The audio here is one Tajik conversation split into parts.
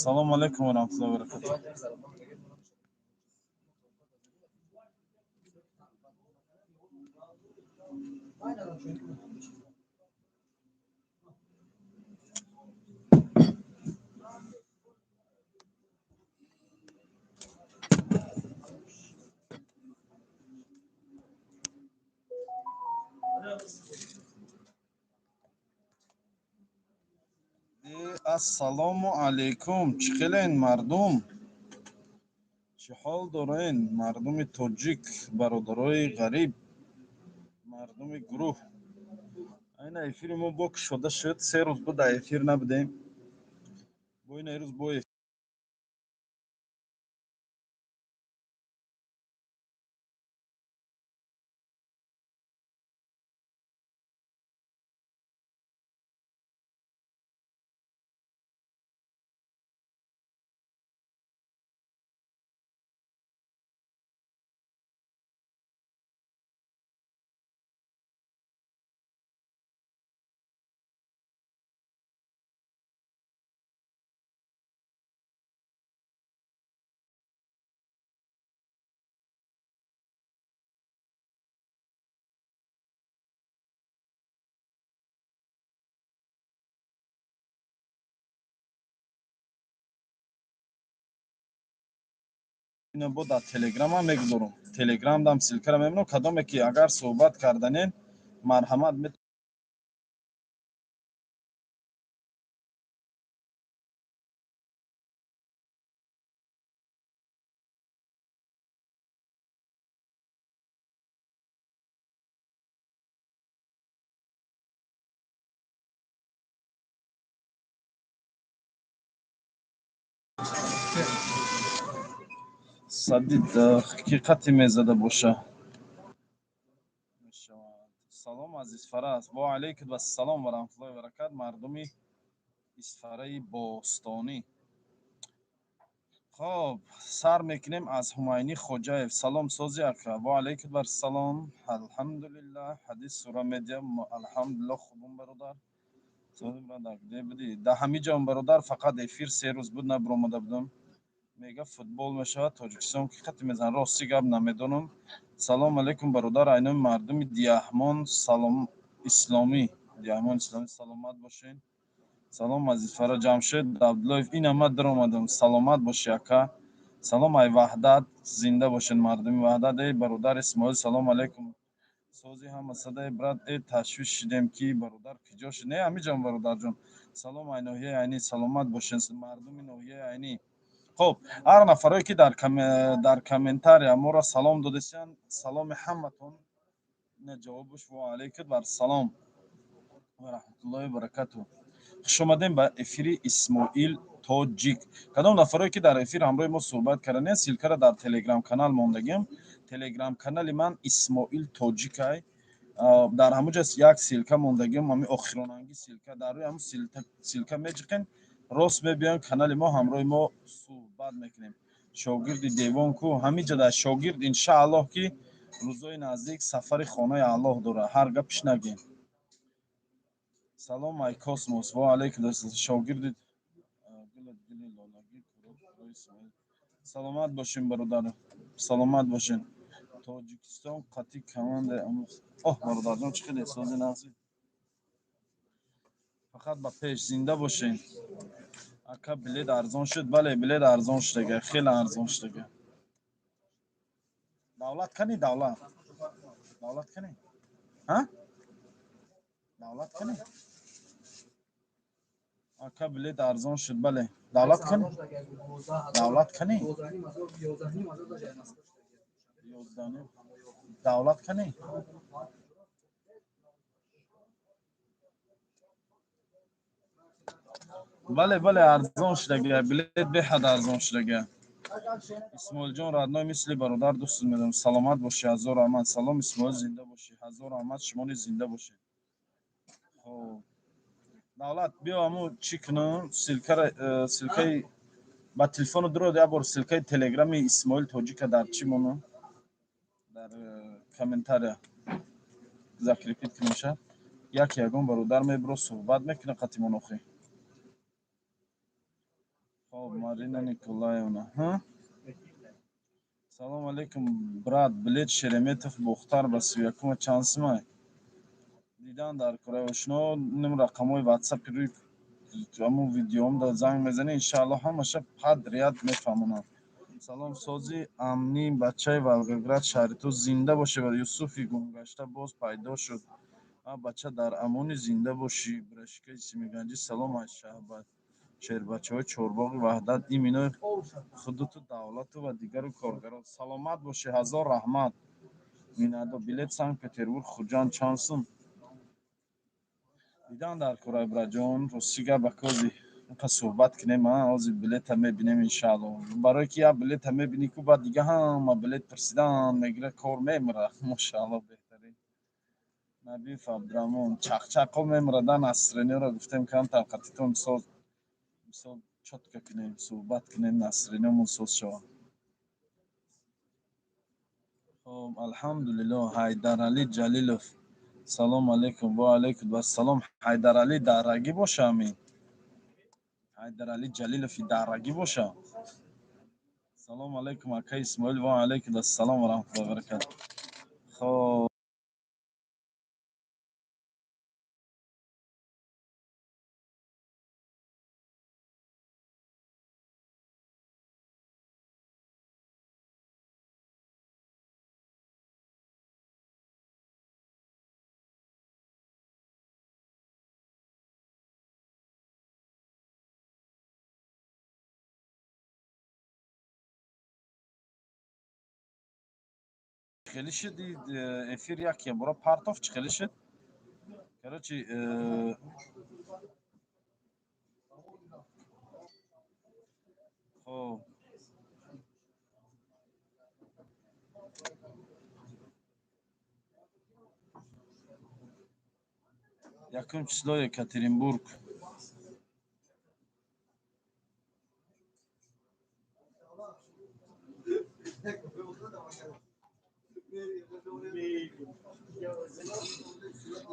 Салому алайкум ва раҳматуллоҳи ва баракатуҳ. Ассалому алайкум. Чӣ хелен, мардум? Чӣ ҳол дорен, мардуми тоҷик, бародарои ғариб, мардуми гурӯҳ? Айна эфири мо бо кушода шуд. 3 рӯз буд, дар эфир набудем. Бо ина рӯз бо ина бо дар телеграмам мегузорам. Телеграм дам ссылка ра мемонам. Кадоме ки агар суҳбат карданен, марҳамат. Садид ҳақиқате мезада боша. Салом аз Исфара аст. Ва алайкум ассалом ва раҳматуллоҳи ва баракат, мардуми Исфараи бостонӣ. Хоб, сар мекунем аз Ҳумайнӣ Хоҷаев. Салом, сози, ака? Ва алайкум ассалом. Алҳамдулиллаҳ. Ҳадис, сура медиа. Алҳамдулиллоҳ, хубум, бародар. Будӣ да ҳамин ҷон, бародар. Фақат эфир 3 рӯз буд, набиромада будам. Мега, футбол мешавад, Тоҷикистон ки хати мезан? Рости гап, намедонам. Салом алейкум, бародар. Айноми мардуми Диаҳмон салом, исломӣ, Диаҳмон исломӣ, саломат бошен. Салом аз Исфара, Ҷамшед Абдуллоев. Ина ма даромадам. Саломат боши, ака. Салом ай Ваҳдат, зинда бошен, мардуми Ваҳдат. Эй бародар Исмоил, салом алейкум. Сози ҳама садаи, брат. Э, ташвиш шидем, ки бародар киҷо шуд. Не, ҳамиҷон, бародарҷон. Салом ай ноҳияи Айнӣ, саломат бошен, мардуми ноҳияи Айнӣ. Хоб, ҳар нафарое ки дар комментария моро салом додесиян, саломи ҳаматон ина ҷавобуш. Ва алайкум вассалом ва раҳматуллоҳи баракатуҳ. Хушомадем ба эфири Исмоил Тоҷик. Кадом нафарое ки дар эфир ҳамроҳи мо суҳбат карданиян, ссылка ра дар телеграм канал мондагим. Телеграм канали ман Исмоил Тоҷикай. Дар ҳамуҷа як ссылка мондагим, ҳами охиронанги ссылка. Дар рӯи ҳамун ссылка меҷиқен, рост мебиён канали мо, ҳамроҳи мо суҳбат мекунем. Шогирди девон ку? Ҳамиҷа дар шогирд, иншааллоҳ, ки рӯзои наздик сафари хонаи Аллоҳ дорад. Ҳар гапиш нагем. Салом ай космос. Ва алайкум. Шогирди. Саломат бошем, бародар, саломат бошем. Тоҷикистон қатъи команда. Оҳ, бародарҷон, чӣ хеле сози, нағзи? Фақат ба пеш, зинда бошем. Ака, билет арзон шуд? Бале, билет арзон шудага, хеле арзон шудага. Давлат кани, давлат, давлат кани, ҳа, давлат кани. Ака, билет арзон шуд? Бале. Давлат кани, давлат кани, давлат кани. Бале, бале, арзон шудага, билет беҳад арзон шудага. Исмоилҷон, родной, мисли бародар дӯст медорам. Саломат бошӣ, ҳазор раҳмат. Салом, Исмоил, зинда бошӣ. Ҳазор раҳмат, шумо низ зинда бошед. Хоб, давлат, биё, аму чӣ кунам, ссылка ра, ссылка и ба телефону дуро як бор ссылка и телеграми Исмоил Тоҷика дар чӣ монам, дар комментария закрепить кунемша. Як ягон бародар мебиро, суҳбат мекунад қатимон охи. Хоб, Марина Николаевна. Салом алейкум, брат. Билет Шереметов Бохтар ба 31 чанд сумай? Дидан дар кораи ошно ним рақамҳои ватсапи рӯи ҳамун видеом да занг мезанӣ, иншаалло ҳамаша подряд мефаҳмонам. Салом, сози амнӣ, бачаи Волгоград шаҳри ту зинда бошӣ. Ва Юсуфи гумгашта боз пайдо шуд. А бача дар амони зинда бошӣ. Брашикаи Симиганҷӣ салом аз шаҳбат шербачаҳои Чорбоғи Ваҳдат имино худуту давлату ва дигару коргарон. Саломат бошӣ, ҳазор раҳмат. Миннатдор. Билет Санкт Петербург Хуҷанд чанд сум? Дидан дар кораи браҷон, рости гап ба кози инқа суҳбат кунем, ҳозир билета мебинем иншаалло. Барое ки як билета мебинӣ ку баъд дига ҳама билет пурсидан мегира, кор мемира. Мошаалло, беҳтарин. Набиев Абдураҳмон чақчақо мемирадан настроениеро гуфтем камтар қатитон соз мисол чётко кунем, суҳбат кунем, настроениямон соз шавад. Хоб, алҳамдулилло. Ҳайдаралӣ Ҷалилов, салом алейкум. Ва алейкум ассалом. Ҳайдаралӣ даррагӣ боша амин? Ҳайдаралӣ Ҷалилови даррагӣ боша? Салом алейкум, ака Исмоил. Ва алейкум ассалом ва раҳматуллоҳи ва баракатуҳ. Хоб, хеле шуд эфир як бора партов чӣ хеле шуд? Короче, хоб, якум число Екатеринбург.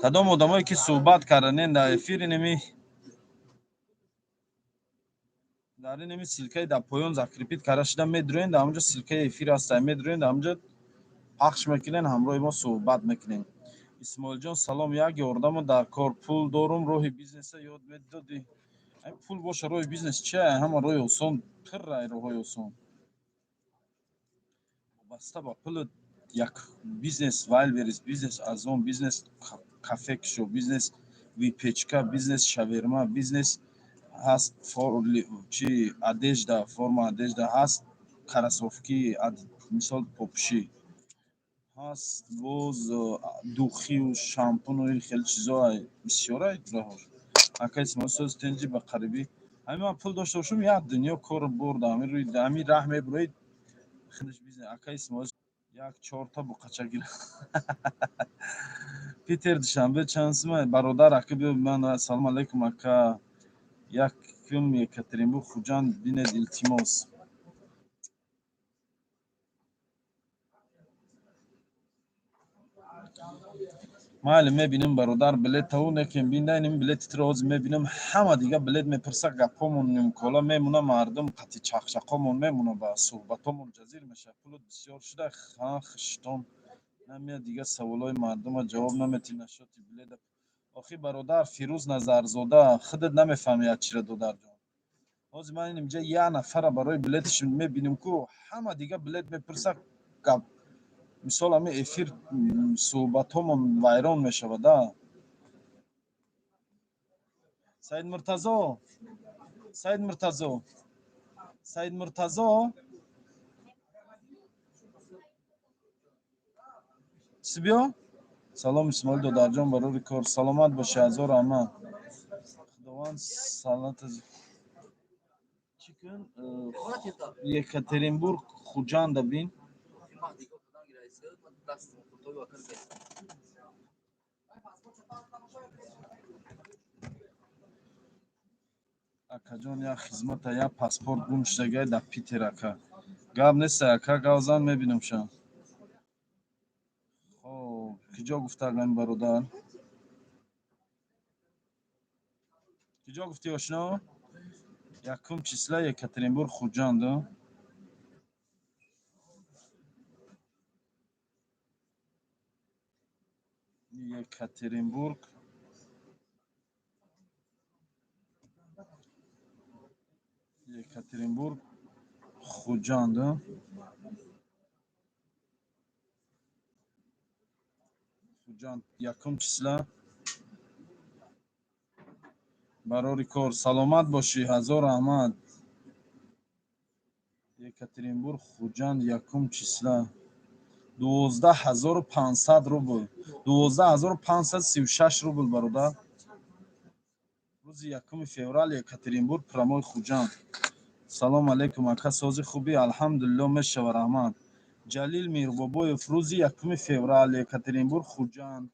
Кадом одамое ки суҳбат карданен дар эфир, инеми дар инеми ссылкаи дар поён закрепить карда шуда медуроен, дар ҳамонҷо ссылкаи эфир ҳаста, медуроен, дар ҳамонҷо пахш мекунен, ҳамроҳи мо суҳбат мекунем. Исмоилҷон салом, як ёрдамо дар кор, пул дорум, роҳи бизнеса ёд медодӣ? Ай пул боша, роҳи бизнес чи? Ҳама роҳи осон, пиррай роҳҳои осон. Вобаста ба пулат як бизнес Вайлберис, бизнес Озон, бизнес кафе кушо, бизнес выпечка, бизнес шаверма, бизнес ҳаст, чи одежда, форма одежда ҳаст, кроссовки, мисол попушӣ ҳаст, боз духию шампуну ин хеле чизо бисёрай роҳош. Ака Исмоил, соз тенҷи ба қарибӣ ҳамин ман пул дошта бошам, як дунё кор бурда, ҳамин рӯи ҳамин раҳ мебуроид худаш бизнес. Ака Исмоил, як чорта буқача гир. Питер Душанбе чанд сумай? Бародар, ака биё ман. Салом алейкум, ака, якум Екатеринбург Хуҷанд бинед, илтимос. Майли, мебинем, бародар, билетаву некем бинда инем билети туро ҳозир мебинам, ҳама дига билет мепурса, гапҳомон нимкола мемона, мардум қати чақчақомон мемона, ба суҳбатҳомон ҷазир мешавад. Пулут бисёр шуда, ха хиштон намеяд, дига саволҳои мардума ҷавоб наметӣ нашоти билета. Охи бародар Фирӯз Назарзода, худат намефаҳми як чира, додарҷон. Ҳозир ман инҷа як нафара барои билеташ мебинем ку ҳама дига билет мепурса, гап мисол ҳамин эфир суҳбатҳомон вайрон мешавад. А Саид Муртазо, Саид Муртазо, Саид Муртазо, чӣ биё. Салом, Исмоил додарҷон, барори кор, саломат бошӣ, ҳазор раҳмат, худованд салат. Чӣ кун, Екатеринбург Хуҷанда бин. Акаҷон, як хизмата, як паспорт гум шудагай дар Питер, ака. Гап неста, ака, гавзан, мебинамша. Хоб, киҷо гуфтаган, бародар, киҷо гуфтӣ, ошно? Якум числа Екатеринбург Хуҷанд. Екатеринбург Екатеринбург Хуҷанд. Хуҷанд якум числа. Барори кор, саломат бошӣ, ҳазор раҳмат. Екатеринбург Хуҷанд якум числа 12 500 рубл, 12 536 рубл, бародар. Рӯзи 1 феврал Екатеринбург прямой Хуҷанд. Салом алейкум, ака, сози, хубӣ? Алҳамдулилло, мешава, раҳмат. Ҷалил Мирбобоев, рӯзи 1 феврал Екатеринбург Хуҷанд.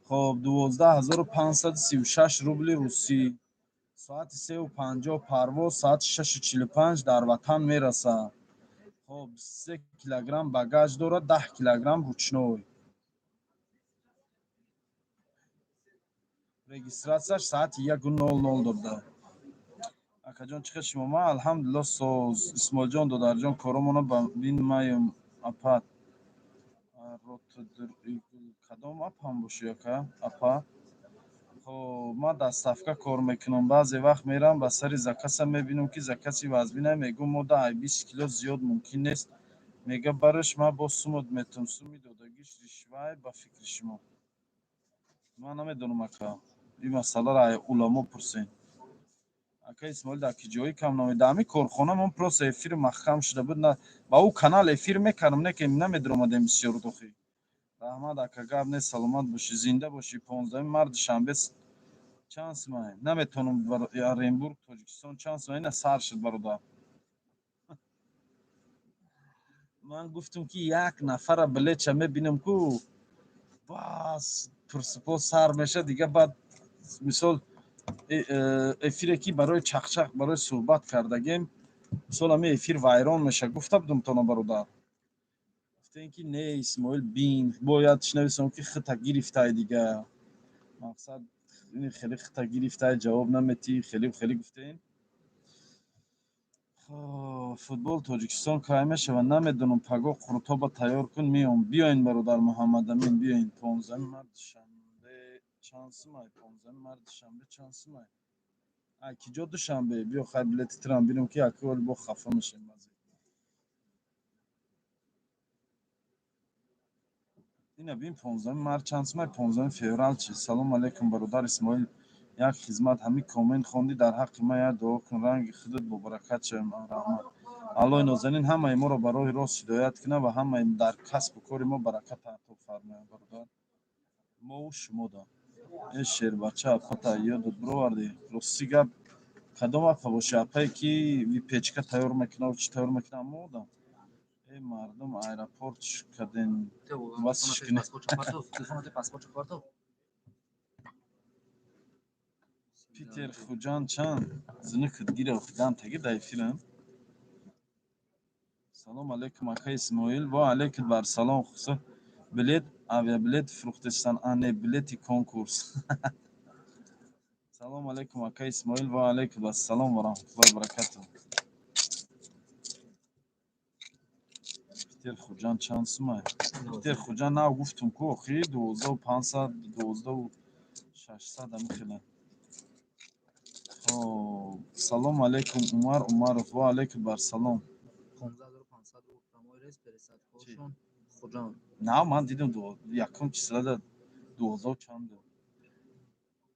Хоб, 12 536 рубли русӣ. Соати 3:50 парвоз, соати 6:45 дар ватан мерасад. Хоб, 3 килограмм багаж дорад, 10 килограмм ручной. Регистрацияш соати 1:00 дода. Акаҷон, чӣ хел шумо? Ман алҳамдулилло, соз. Исмоилҷон, додарҷон, коромона ба бинмаем апат. Кадом апам бошӣ, ака, апа? Хоб, ман доставка кор мекунам. Баъзе вақт мерам ба сари заказа, мебинам, ки закази вазбина. Мегӯм, мо да ай 20 кило зиёд мумкин нест. Мега, бараш ман бо сумот метавам. Суми додагиш ришвай ба фикри шумо? Ман намедонам, ака, ин масъаларо ай уламо пурсем. Ака Исмоил, дар ки ҷои кам номед? Дар ҳамин корхона. Мон просто эфир маҳкам шуда буд, ба ӯ канал эфир мекардам, не ки намедиромадем бисёр дохи. Раҳмат, ака, гап нест, саломат бошӣ, зинда бошӣ. 15 март душанбе чанд сумай? Наметавонам. Оренбург, Тоҷикистон чанд сумай? Ина сар шуд, бародар. Ман гуфтам, ки як нафара билетша мебинам ку, бас, пурсупос сар мешад дига. Баъд мисол эфире ки барои чақчақ, барои суҳбат кардагем, мисол, ҳамин эфир вайрон меша. Гуфта будум тона, бародар. Гуфтем, ки не, Исмоил, бин, бояд шинависам, ки хита гирифтай дига, мақсад хеле хита гирифтай, ҷавоб наметӣ, хеле хеле гуфтем. Футбол Тоҷикистон кай мешавад? Намедонам. Паго қурутоба тайёр кун, меом. Биёин, бародар Муҳаммадамин, биёин. 15 март душанбе чанд сумай? 15 март душанбе чанд сумай? Ай ки ҷо душанбе? Биё, хай, билети тирам бинам, ки аки оли бо хафа мешем баъзе. Ина бин, 15 март чанд сумай? 15 феврал чи? Салому алайкум, бародар Исмоил, як хизмат. Ҳамин коммент хондӣ, дар ҳаққи ман як дуо кун, ранги худат бобаракат шавем. Раҳмат. Аллоҳи нозанин ҳамаи моро ба роҳи рост ҳидоят кунад ва ҳамаи дар касбу кори мо баракат ато фармояд, бародар. Мову шумо да. Э, шербача, апата ёдат бировардӣ. Рости гап, кадом апа боши? Апае ки выпечка тайёр мекунад, чӣ тайёр мекунад, ҳамо одам? Э, мардум, аэропорт каден васш кунед. Питер Хуҷанд чанд? Зинукат гирифт дан таги да эфирам. Салом алейкум, ака Исмоил. Ва алейкум барсалом. Хусо билет, авиабилет фурӯхтестан, а не билети конкурс. Салом алейкум, ака Исмоил. Ва алейкум ассалом ва раҳматуллоҳи баракатуҳ. Питер Хуҷанд чанд сумай? Питер Хуҷанд нав гуфтум ку, охи, 12 500, 12 600, ами хела. Хоб, салому алейкум, Умар Умаров. Ва алейкум барсалом. 15 500 рубл прямой рейс, пересадкашон Хуҷанд. Нав ман дидам, якум числада дувоздаҳу чанд,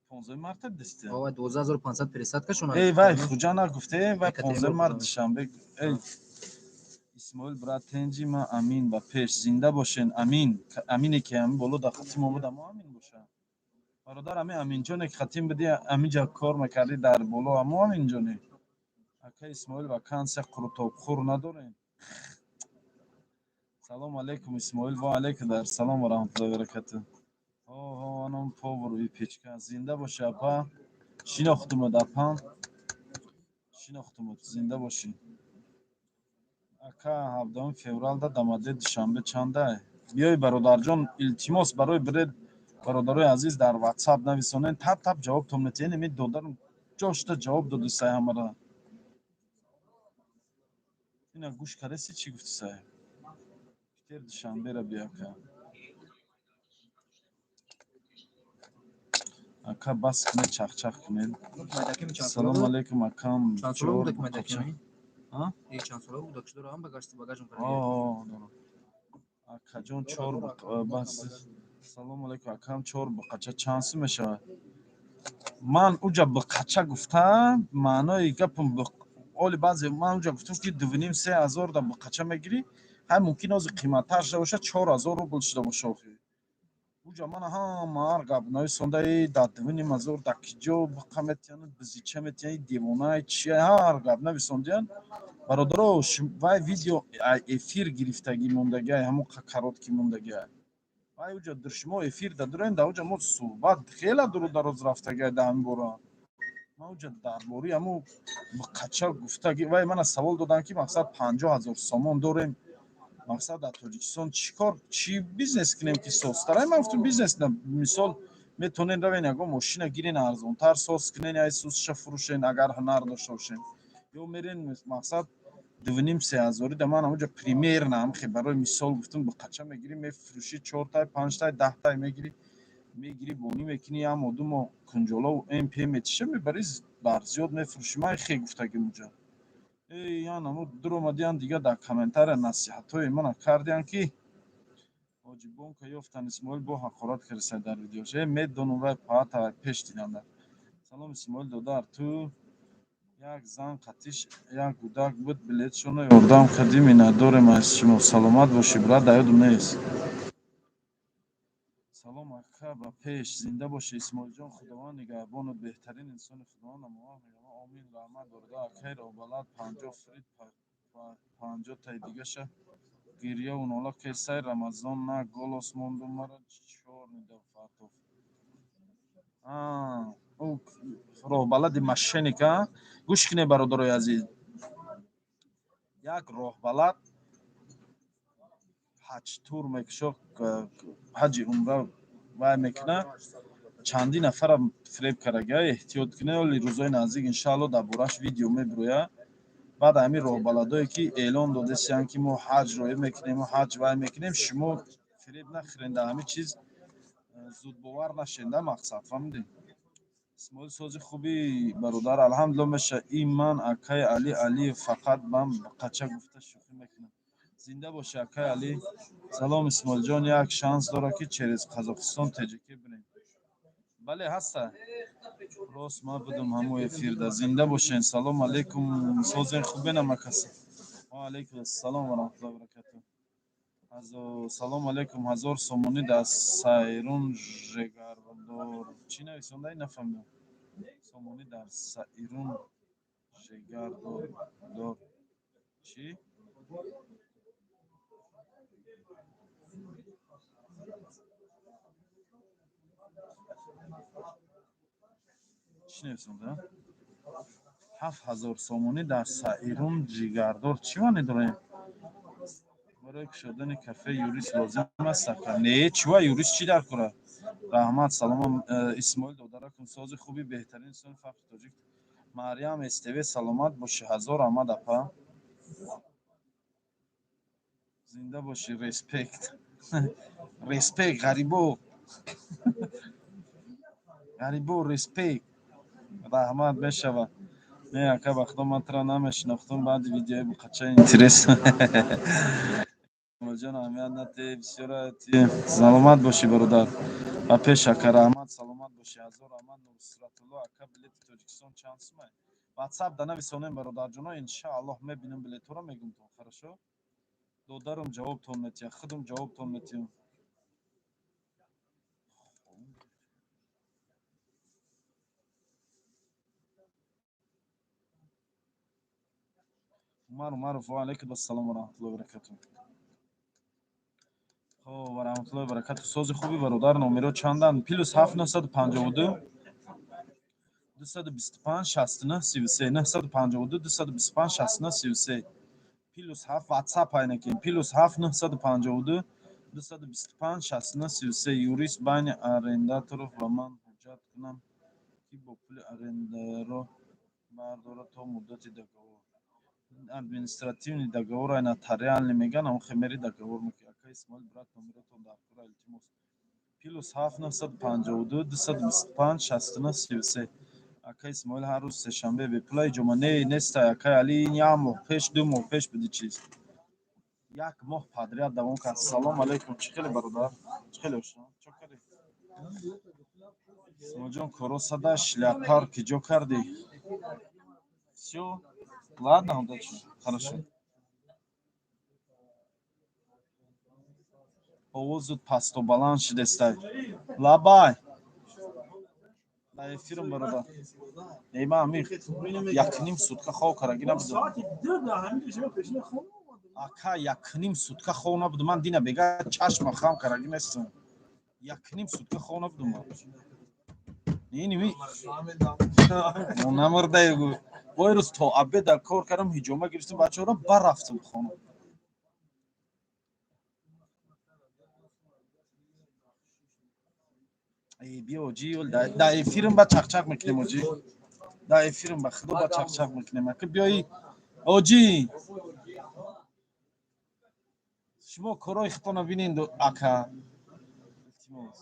15 марта дисти. Ова 12 500 пересадкашон. Эй, вай, Хуҷанд нагуфте, вай, 15 март душанбе. Эй, Исмоил, брат, тенҷи ма амин ба пеш, зинда бошен. Амин, амине ки ҳамин боло дар хатим омада, мо амин боша, бародар. Ами аминҷоне ки хатим буди, аминҷа кор мекардӣ дар боло, амо аминҷоне. Ака Исмоил, вакансия қурутобхӯр надорем? Салому алейкум, Исмоил. Ва алейкум салом ва раҳматуллоҳи баракатуҳ. Ҳо, анам повар выпечка. Зинда боши, апа, шинохтумад, апа, шинохтумад, зинда бошӣ. Ака, 17 февралда Дамаде душанбе чандай? Биёй, бародарҷон, илтимос, барои билет, бародарои азиз, дар Ватсап нависонен, тап тап ҷавобтон метиҳем. Ими додарам ҷошта ҷавоб додисай ҳамара. Ина гӯш кардаси, чӣ гуфти, саҳиб? Питер Душанбера биёка. Ака, бас кунед, чахчах кунед. Салому алейкум, акам. Акаҷон, чор бас. Салому алейкум, акам, чор буқача чанд сум мешавад? Ман уҷа буқача гуфтам, маънои гапам оли баъзе ман уҷа гуфтам, ки дувним се ҳазор да буқача мегирӣ. Ҳай, мумкин ҳозир қиматтар шуда бошад, 4000 рубл шуда боша. Охи, уҷа мана ҳама ҳар гап нависонда, да 2500, да киҷо буқа метиҳанд, бизича метиҳанд, девонай чи, ҳар гап нависондиян. Бародаро, вай видео эфир гирифтагӣ мондагиай, ҳамон короткий мондагиай. Вай уҷа шумо эфир дадурен, да уҷа мо суҳбат хела дуру дароз рафтагиай да ҳамин бора. Ман уҷа дар бораи ҳамун буқача гуфтаги. Вай мана савол доданд, ки мақсад 50 000 сомон дорем, мақсад дар Тоҷикистон чӣ кор, чӣ бизнес кунем, ки созтар? Ман гуфтам, бизнес, мисол, метавонен равен ягон мошина гирен, арзонтар соз кунен, ай сузша фурӯшен, агар ҳунар дошта бошен, ё мерен, мақсад, дувним се ҳазори да. Ман ҳамуҷа примерно ҳамхе барои мисол гуфтам, буқача мегирӣ, мефурӯшӣ, чортай, панҷтай, 10-тай мегирӣ, бонӣ мекунӣ, ям одумо кунҷолову мп метиша, мебарӣ, бар зиёд мефурӯшӣ. Ман хе гуфтагим уҷа. Ян амо дуромадиян, дига дар комментария насиҳатҳои мана кардиян, ки ҳоҷибонка ёфтан, Исмоил бо ҳақорат кардиса дар видеош. Э, медонам, вай паата пеш диданда. Салом, Исмоил додар, ту як зан қатиш як гудак буд, билетшоно ёрдам кардӣ, миннатдорем аз шумо. Саломат бошӣ, брат, да ёдум нест. Салом, ака, ба пеш, зинда бошӣ, Исмоилҷон, Худованд нигаҳбонат, беҳтарин инсони Худованд амовақ мегӯям. Омин, раҳмат, бародар. Акай роҳбалад 50 фрид, 50-таи дигаша гирёву нола кесай. Рамазон на голос монду, мара чёрный да фартоф. Роҳбалади мошенник. А гӯш кунед, бародарои азиз, як роҳбалад ҳаҷтур мекушо, ҳаҷи умра вай мекунад, чандин нафара фиреб кардага. Эҳтиёт кунед, оли рӯзои наздик, иншаалло, дар бораш видео мебирояд. Баъд ҳамин роҳбаладое, ки эълон додесиянд, ки мо ҳаҷ роя мекунем, ҳаҷ вай мекунем, шумо фиреб нахӯрен, дар ҳамин чиз зудбовар нашен, да мақсад фаҳмидем. Исмоил, сози хуби, бародар, алҳамдулилла меша. И ман акай Али Алиев, фақат ман қача гуфта шӯхӣ мекунам. Зинда бошӣ, акай Али. Салом, Исмоилҷон, як шанс дорад, ки через Қазоқистон ТҶК бирем? Бале, ҳаста. Рост, ман будум ҳамо эфирда. Зинда бошен. Салом алейкум, созен, хубенам, акаса. Ва алейкум ассалом ва раҳматуллоҳи ва баракатуҳ. Салому алейкум, 1000 сомонӣ дар Сайрун Жегардор. Чӣ нависонда, нафаҳмидам. Сомонӣ дар Сайрун Жегардор чӣ? Чӣ нависонда? 7000 сомонӣ дар Саирун Ҷигардор чӣ маъне дорад? Барои кушодани кафе юрист лозим аст, ака? Не, чива юрист чӣ дар кора? Раҳмат, саломам, Исмоил додаракум, сози хуби, беҳтарин инсони, фахри тоҷик. Мариям СТВ, саломат бошӣ, ҳазор раҳмат, апа, зинда бошӣ. Респект, респект, ғарибо, ғарибо, респект, раҳмат мешавад. Не, ака, ба худо, ман туро намешинохтум, баъди видеои буқача интерес. Ҷон, аҳамият нате, бисёра. Саломат бошӣ, бародар, ба пеш, ака, раҳмат, саломат бошӣ, ҳазор раҳмат. Нусратулло ака, билети Тоҷикистон чанд сумай? Ватсап да нависонем, бародарҷоно, иншааллоҳ, мебинам билетҳоро, мегумтон. Хорошо, додарам ҷавобтон метиҳад, худам ҷавобтон метиҳам. Умар Умаров, ва алайкум ассалом ва раҳматуллоҳи ва баракатуҳ. Хоб, ва раҳматуллоҳи ва баракатуҳ. Сози хуби, бародар, номеро чанданд? +7 952 225 69 33, 952 225 69 33, +7 ватсап айнакин, +7 952 225 69 33. Юрист байни арендаторов ва ман ҳуҷҷат кунам, ки бо пули арендаро бардорад то муддати договор. Административный договор ай, нотариальный меган, ам хемери договор мекунӣ. Ака Исмоил, брат, номеротон дар кора, илтимос. +7 952 225 69 33. Ака Исмоил, ҳар рӯз сешанбе бепула иҷома не нестай, акай Али. Як моҳ пеш, 2 моҳ пеш буди, чиз як моҳ подряд давом кард. Салом алейкум, чӣ хеле, бародар, чӣ хеле, ошно, чо кардӣ, Исмоилҷон? Коросада шляпар ки ҷо кардӣ? Всё, ладно, удачи, хорошо. Овозут пасту баланд шидестай. Лабай, дар эфирм, бародар. Эй, ман ҳамин якним сутка хоб кардаги набудам, ака, якним сутка хоб набудам ман. Дина бега чашма хам кардаги нестам, якним сутка хоб набудам ман. Иними намурдаю. Бо рӯз то обеда кор кардам, ҳиҷома гирифтам бачаҳоро, баррафтам хона. Биё, оҷи, дар эфирм ба чақчақ мекунем, оҷи, дар эфирм, ба худо, ба чақчақ мекунем, ака, биёи, оҷи. Шумо корҳои худтонро бинед, ака, илтимос.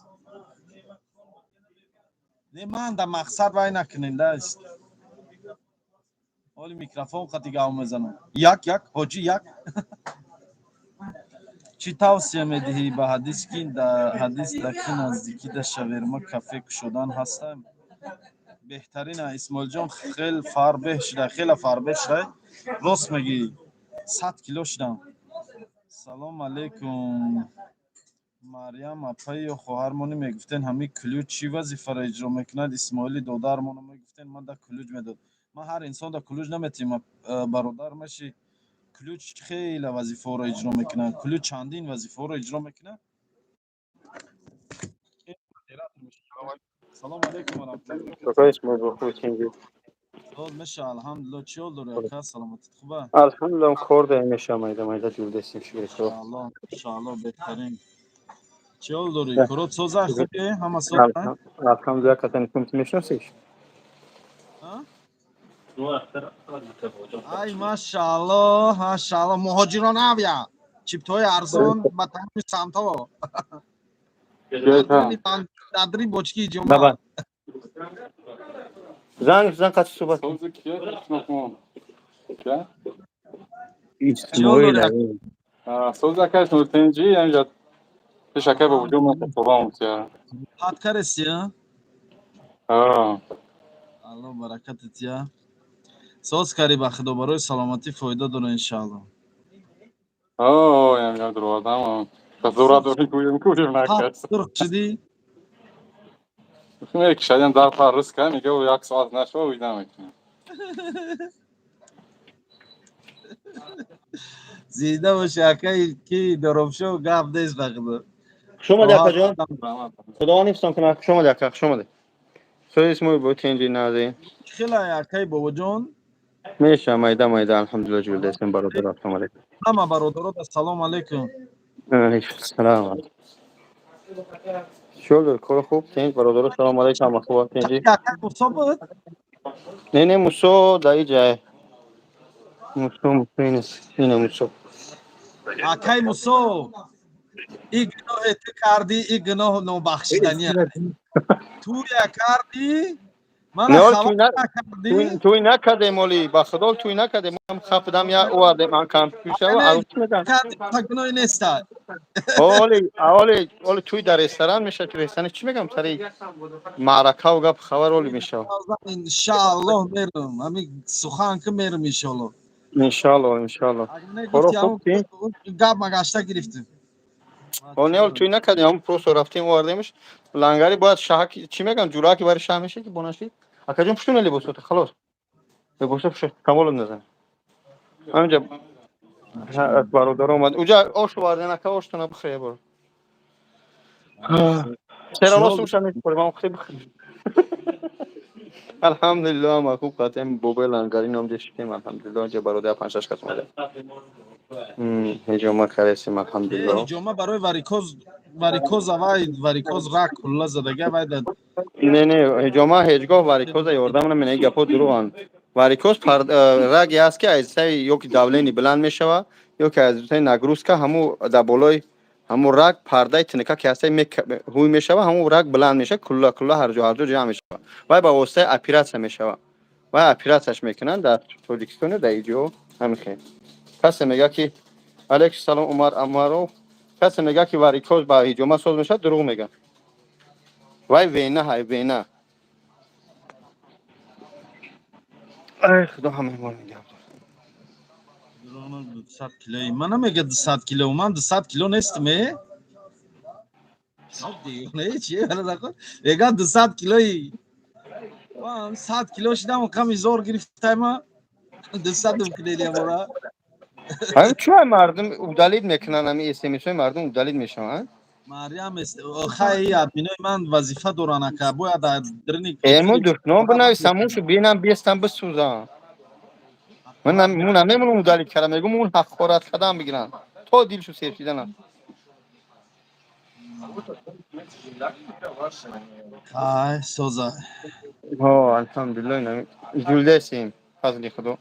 Не, ман да мақсад вай накунем да. Ҳоли микрофон қати гав мезанам. Як як ҳоҷӣ, як чӣ тавсия медиҳӣ ба ҳадис, ки ҳадис да ки наздикӣ да шаверма кафе кушодан ҳастам, беҳтарина. Исмоилҷон, хел фарбеҳ шуда, хела фарбеҳ шуда, рост мегӣ, 100 кило шудам. Салом алейкум, Марьям апаи ё хоҳармони, мегуфтен, ҳамин ключ чӣ вазифаро иҷро мекунад? Исмоили додармоно мегуфтен, ман да ключ медод. Ман ҳар инсон да ключ наметиҳам, бародар меши. Ключ хеле вазифаҳоро иҷро мекунад, ключ чандин вазифаҳоро иҷро мекунад. Салому алейкум ва раҳматуллоҳи баракатуҳ. Соз меша, алҳамдулилло. Чӣ ҳол дорӣ, ака, саломатит хуба? Алҳамдулилло, кор дорем, меша, майда майда ҷурдесим, шукр. Иншаалло, иншаалло, беҳтарин. Чӣ ҳол дорӣ, корот соза, хубе, ҳама соз? Алҳамдулилло, катани кум мешиносиш? Ай, машаалло, машаалло, муҳоҷирон авиа чиптҳои арзон ба тамоми самтҳо, дадри бочки ҷума. Занг зан, қати суҳбат. Исмоил. Соз, акаш нуртенҷи, янҷа пешака ба вуҷуд омад. Ҳат кареси? Алло баракатит я. Соз кари, ба худо, барои саломатӣ фоида дора, иншаалло. Янҷа дуровардам. Зура дорӣ, гӯем, гӯем накард. Сурх шудӣ? Мекушадем дар пар рӯз ка мега, як соат нашва, уйда мекунем. Зинда боши, акаи ки доробшо, гап нест, ба худо. Хуш омадӣ, акаҷон. Худованд ҳифзтон кунад. Хуш омадӣ, ака, хуш омадӣ. Соз, Исмоил, бо тенҷи нази. Хела, акаи Бобоҷон? Меша, майда майда, алҳамдулилло, ҷурдесем, бародар, ассалому алайкум. Ҳама бародаро салом алейкум. Салом. Чӣ ҳол дорӣ? Кор хуб? Тенҷ, бародаро, салом алейкум, ҳама хуб, тенҷи? Акаи Мусо буд? Не, не, Мусо дар иҷай. Мусо, Мусо инес, ина Мусо. Акаи Мусо, и гуноҳе ту кардӣ, и гуноҳ нобахшидания. Туя кардӣ, мана хабар накардӣ. Туй накардем, оли, ба худо, туй накардем. Ман хапдам, я овардем, ман компютер арӯсӣ мекардам. Та гуноҳи неста. Оли, оли, оли, туй дар ресторан мешавад, ресторан чӣ мегам, сари маъракаву гап хабар оли мешавад. Иншааллоҳ, мерам. Ҳамин сухан ки мерам, иншоаллоҳ. Иншааллоҳ, иншааллоҳ. Хоро хуб ки? Гап магашта гирифтем. Не, оли, туй накардем, ҳам просто рафтем, овардемш. Лангари бояд шаҳаки, чӣ мегам, ҷураки бари шаҳ мешавад ки бонашид. Акаҷон, пуштуна либосота, халос. Либосо пуша, камолам назан. Ҳаминҷа бародар омад. Уҷа ош оварден, ака, оштона бихӯр я бор. Чера сумша мехӯрем, ам хӯри бихӯр. Алҳамдулилло, ҳама хуб қатем, бобои лангари ном ҷешитем, алҳамдулилло, ҷа бародар панҷ шаш кас омада. Ҳиҷома каресим, алҳамдулилло. Ҳиҷома барои варикоз, варикоз авай, варикоз рак кулла задага вай да. Не, не, ҳиҷома ҳеҷ гоҳ варикоза ёрдам намена, ин гапҳо дурӯғанд. Варикоз раге аст, ки аз ҳисаби ё ки давление баланд мешава, ё ки аз ҳисаби нагрузка ҳаму дар болои ҳамун раг пардаи тиника ки ҳастаи ҳуй мешава, ҳамун раг баланд мешава, кулла кулла ҳарҷо ҳарҷо ҷамъ мешава. Вай ба воситаи оператсия мешава. Вай оператсияш мекунанд дар Тоҷикистону дар иҷо ҳамин хел. Касе мега, ки, алейкум салом, Умар Амаров, касе мега, ки варикоз ба ҳиҷома соз мешавад, дурӯғ мега. Вай вена ҳай, вена. Ай, Худо ҳамаи нигаҳ дор. 200 килои ман намега, 200 кило, ман 200 кило нестам, е. Не, чи мега, 200 килои ман 100 кило шидам, ками зор гирифтайма 200 кило бора. Ҳамин чӯ мардум удалить мекунанд, ҳамин смсҳои мардум удалить мешаванд? Марьям, хай, админои ман вазифа доранд, ака, бояд дар дрини. Эмо душном бинависам, мушу бинам, бестам, бисӯзам. Ман намемонам удалить кардам, мегум, он ҳақорат кардам, бигиранд то дилшу сер шиданам. Ай, соза. Ҳо, алҳамдулилла, ҷулдесим, фазли Худо.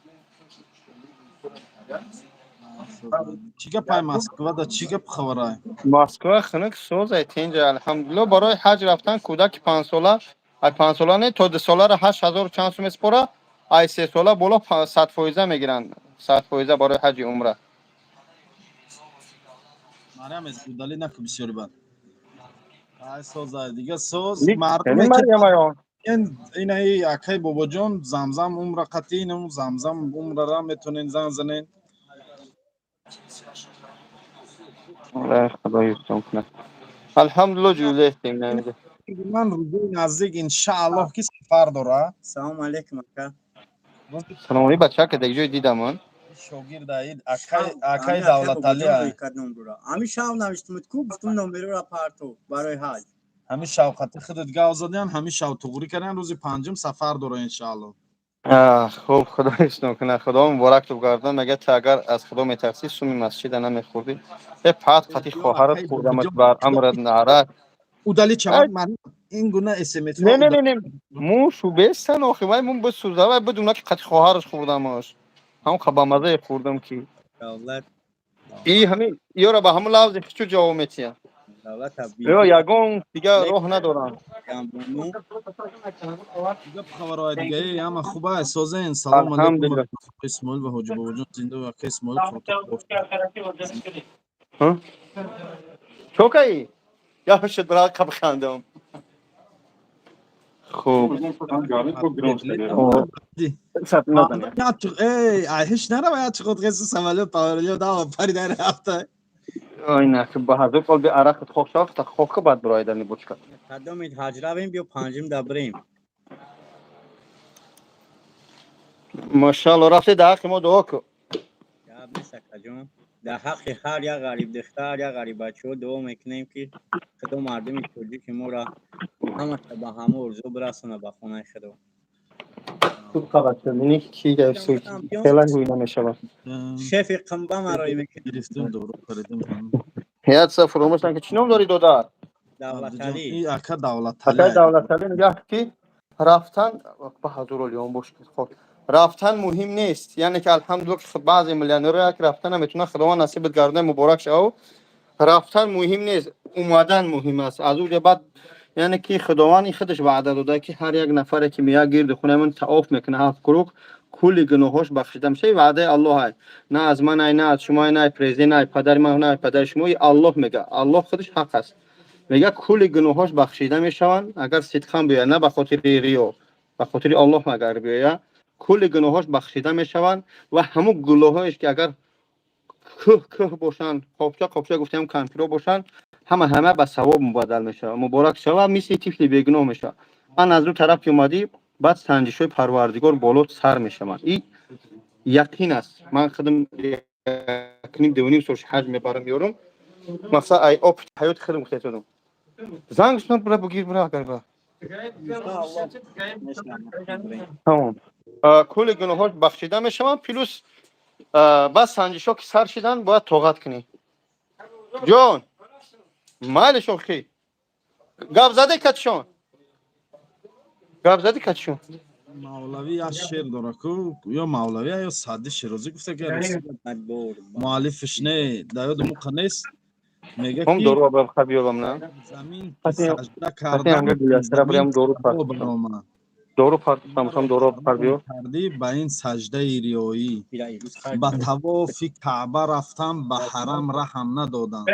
Чӣ гапай Москвада, чӣ гап хабарай? Москва хунук, созай, тинҷа, алҳамдулилла. Барои ҳаҷ рафтан кӯдаки 5-сола, ай 5-сола не, то 2-соларо 8000 чанд сум месупора, ай 3-сола боло 100 фоиза мегиранд, 100 фоиза барои ҳаҷи умра. Марьям, удалить наку бисёри бад. Ай, созай, дига соз мардуме. Марьямаё. Инаи акай Бобоҷон Замзам умра қатӣ, инам Замзам умрара метонен зан занен. Худо ҳифзон кунад, алҳамдулилла, ҷулдестем. Ман рӯзои наздик, иншааллоҳ, ки сафар дора. Салому алейкум, ака. Салом алейкум, бача, ка дар ҷой дидам ман. Шогирда акай Давлатали. Ҳамин шав навиштумуд ку, гуфтум, номероро партов барои ҳаҷ. Ҳамин шавқати худат гав задиан, ҳамин шав туғрӣ кардан, рӯзи панҷум сафар дора, иншааллоҳ. Хуб, Худо ҳифзон кунад, Худо муборак ту гардон. Мега, ту агар аз Худо метарсӣ, суми масҷида намехӯрдӣ. Э, пат қати хоҳарат хӯрдамат, бар амрат нарат. Удалить шавад ин гуна смс. Не, не, не, не, мушу бестан охи, вай мун бисӯза, вай бидуна, ки қати хоҳараш хӯрдамаш, ҳам қабамазае хӯрдам, ки и ҳамин ёра ба ҳамун лавзи хичу ҷавоб метиҳам ё ягон дига роҳ надорам. Гап хабарҳои дигаи ҳама хуба, созен. Салом алейкум, Исмоил ва Ҳоҷи Бобоҷон, зинда ака Исмоил. Чокаи яшед, бира, қабхандам. Хуб. Ҳеч нарава, чиқод қеси самолёт паролё дава парида рафта. Ой, на, ки ба ҳазор қол би арақат хок шав, та хока бад бироидани бочка. Кадомид ҳаҷ равем, биё панҷум да бирем. Машаалло, рафте, дар ҳаққи мо дуо ку. Гап нест, акаҷон, дар ҳаққи ҳар як ғарибдухтар, як ғариббачаҳо дуо мекунем, ки Худо мардуми тоҷики моро ҳамаша ба ҳама орзу бирасонад, ба хонаи Худо. Хуб, хабар шуд, ки хела ҳуй намешавад. Шефи қимба маро гирифтем, дору харидем. Ҳаят фуромӯшам, ки чӣ ном дорӣ, додар? Давлаталӣ. Ака Давлаталӣ. Ака Давлаталӣ мегӯяд, ки рафтан ба ҳазор олиён бош, рафтан муҳим нест. Яъне ки, алҳамдулилла, ки баъзе миллионерҳо як рафтан наметавонанд, Худованд насибат гардона, муборак шав. Рафтан муҳим нест, омадан муҳим аст аз уҷа баъд. Яъне ки Худованд худаш ваъда дода, ки ҳар як нафаре, ки меяд гирди хонаи ман таоф мекунад ҳафт круг, кулли гуноҳош бахшида мешавад. Ваъдаи Аллоҳ ай, на аз ман ай, на аз шумо ай, на ай президент, на ай падари ман, на ай падари шумо. Аллоҳ мега, Аллоҳ худаш ҳақ аст, мега, кулли гуноҳош бахшида мешаванд, агар сидқан биёяд, на ба хотири риё, ба хотири Аллоҳ агар биёяд, кулли гуноҳош бахшида мешаванд. Ва ҳамун гуноҳоеш, ки агар кӯҳ кӯҳ бошанд, қопча қопча гуфтем, кампиро бошанд, ҳама ҳама ба савоб мубаддал мешавад, муборак шава, мисли тифли бегуноҳ мешавад. Ман аз ӯ тараф ки омадӣ, баъд санҷишҳои Парвардигор боло сар мешаванд. И яқин аст. Ман худам 1.5, 2.5 сол ҳаҷ мебарам, меёрам. Мақсад, ай опыт ҳаёти худам гуфта. Занг бура, бугир, бура, агар ба тамом, кулли гуноҳҳо бахшида мешаванд. Плюс баъд санҷишҳо ки сар шидан, бояд тоғат кунӣ, ҷон. Майлиш, охи, гап заде катишон, гап зади катишон. Мавлавӣ як шеър дора ку, ё Мавлавӣ, ё Саъди Шерозӣ гуфта, ки муаллифиш не, дар ёду муқа нест, мега Ҳам ки дору ба хабиёбам на. замин Қати сажда кардам, анга гуластара замин бурям дору саво партам. баромад. Дору партам, ҳам дору парбиё. Кардӣ ба ин саждаи риёӣ, ба тавофи Каъба рафтам, ба ҳарам раҳам надодам,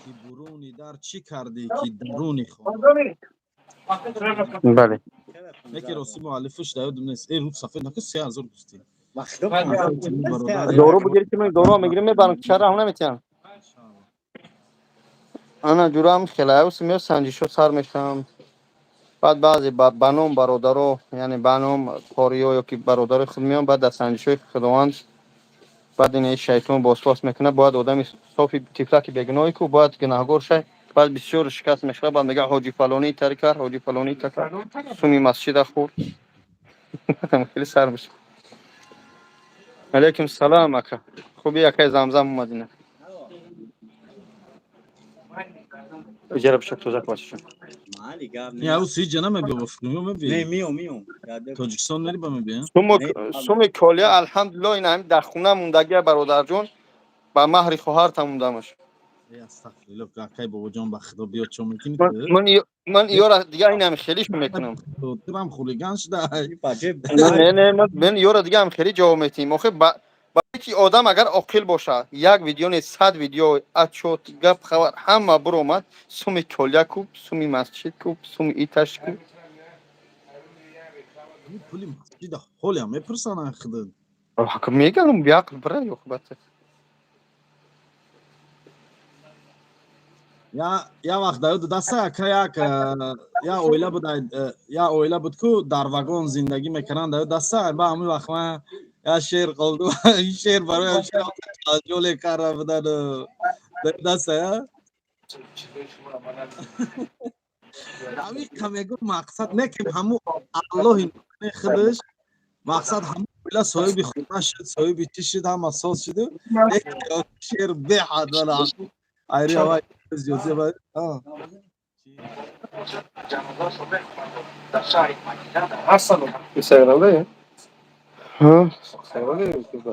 ки буруни дар чӣ кардӣ, ки даруни хона. Бале. Яке рости муаллифиш дар ёдум нест. Э, руд сафед наку, 3000 гуфтӣ. Дору бигир, ки мен дору мегирим, мебарам, чара ҳам наметиҳам. Ана ҷурам хелаус мео, санҷишо сар мешавам. Баъд баъзе ба ном бародаро, яъне ба ном қориё ё ки бародарои худ меоянд, баъд дар санҷишҳои Худованд, баъд ин шайтон босвос мекунад, бояд одами софи тифлаки бегуноҳе ку бояд гунаҳгор шай. Баъд бисёр шикаст мехӯрад, баъд мега, ҳоҷи фалонӣ тари кард, ҳоҷи фалонӣ та кард, суми масҷида хӯрд. Хеле сар мешавад. Алейкум салам, ака, хуби, акай Замзам омадина. Иҷара бишак, тоза квасишон. Майли, гап Я нест. ӯ сиҷа намебиё, ба фикр Не, мебиё? миём, миём. Тоҷикистон мери, ба мебиё? Суми колия, алҳамдулилло, ин ҳами дар хона мондагия, бародарҷон, ба маҳри хоҳарта мондамаш. Э, астағфирулло, акай Бобоҷон, ба Худо, биё, чо мекунӣ? Ман ёра дига инам хелишо мекунам. Турам хулиган шуда. Не, не, ман ёра дига ҳам хеле ҷавоб метиҳем. Охи, ба ки одам агар оқил бошад, як видео не, 100 видео, отчёт, гап, хабар ҳама биромад, суми колия куб, суми масҷид куб, суми иташ куб. Пули масҷида ҳолиам мепурсанд, худо. Мегам, биақл бира ё бата. Я вақт дар ёду даста, ака, як я оила буд, я оила буд ку дар вагон зиндагӣ мекарданд, дар ёд даста. Ба ҳамин вақт ман я шеър қолдум, ин шеър барои ҷоле карда будан, дар даста я ҳамин мегӯ, мақсад не ки ҳаму Аллоҳи худаш, мақсад ҳаму оила соҳиби хона шуд, соҳиби чӣ шуд, ҳама соз шуду шеър беҳад вала айри авай зиёдия ба. Инстаграмда?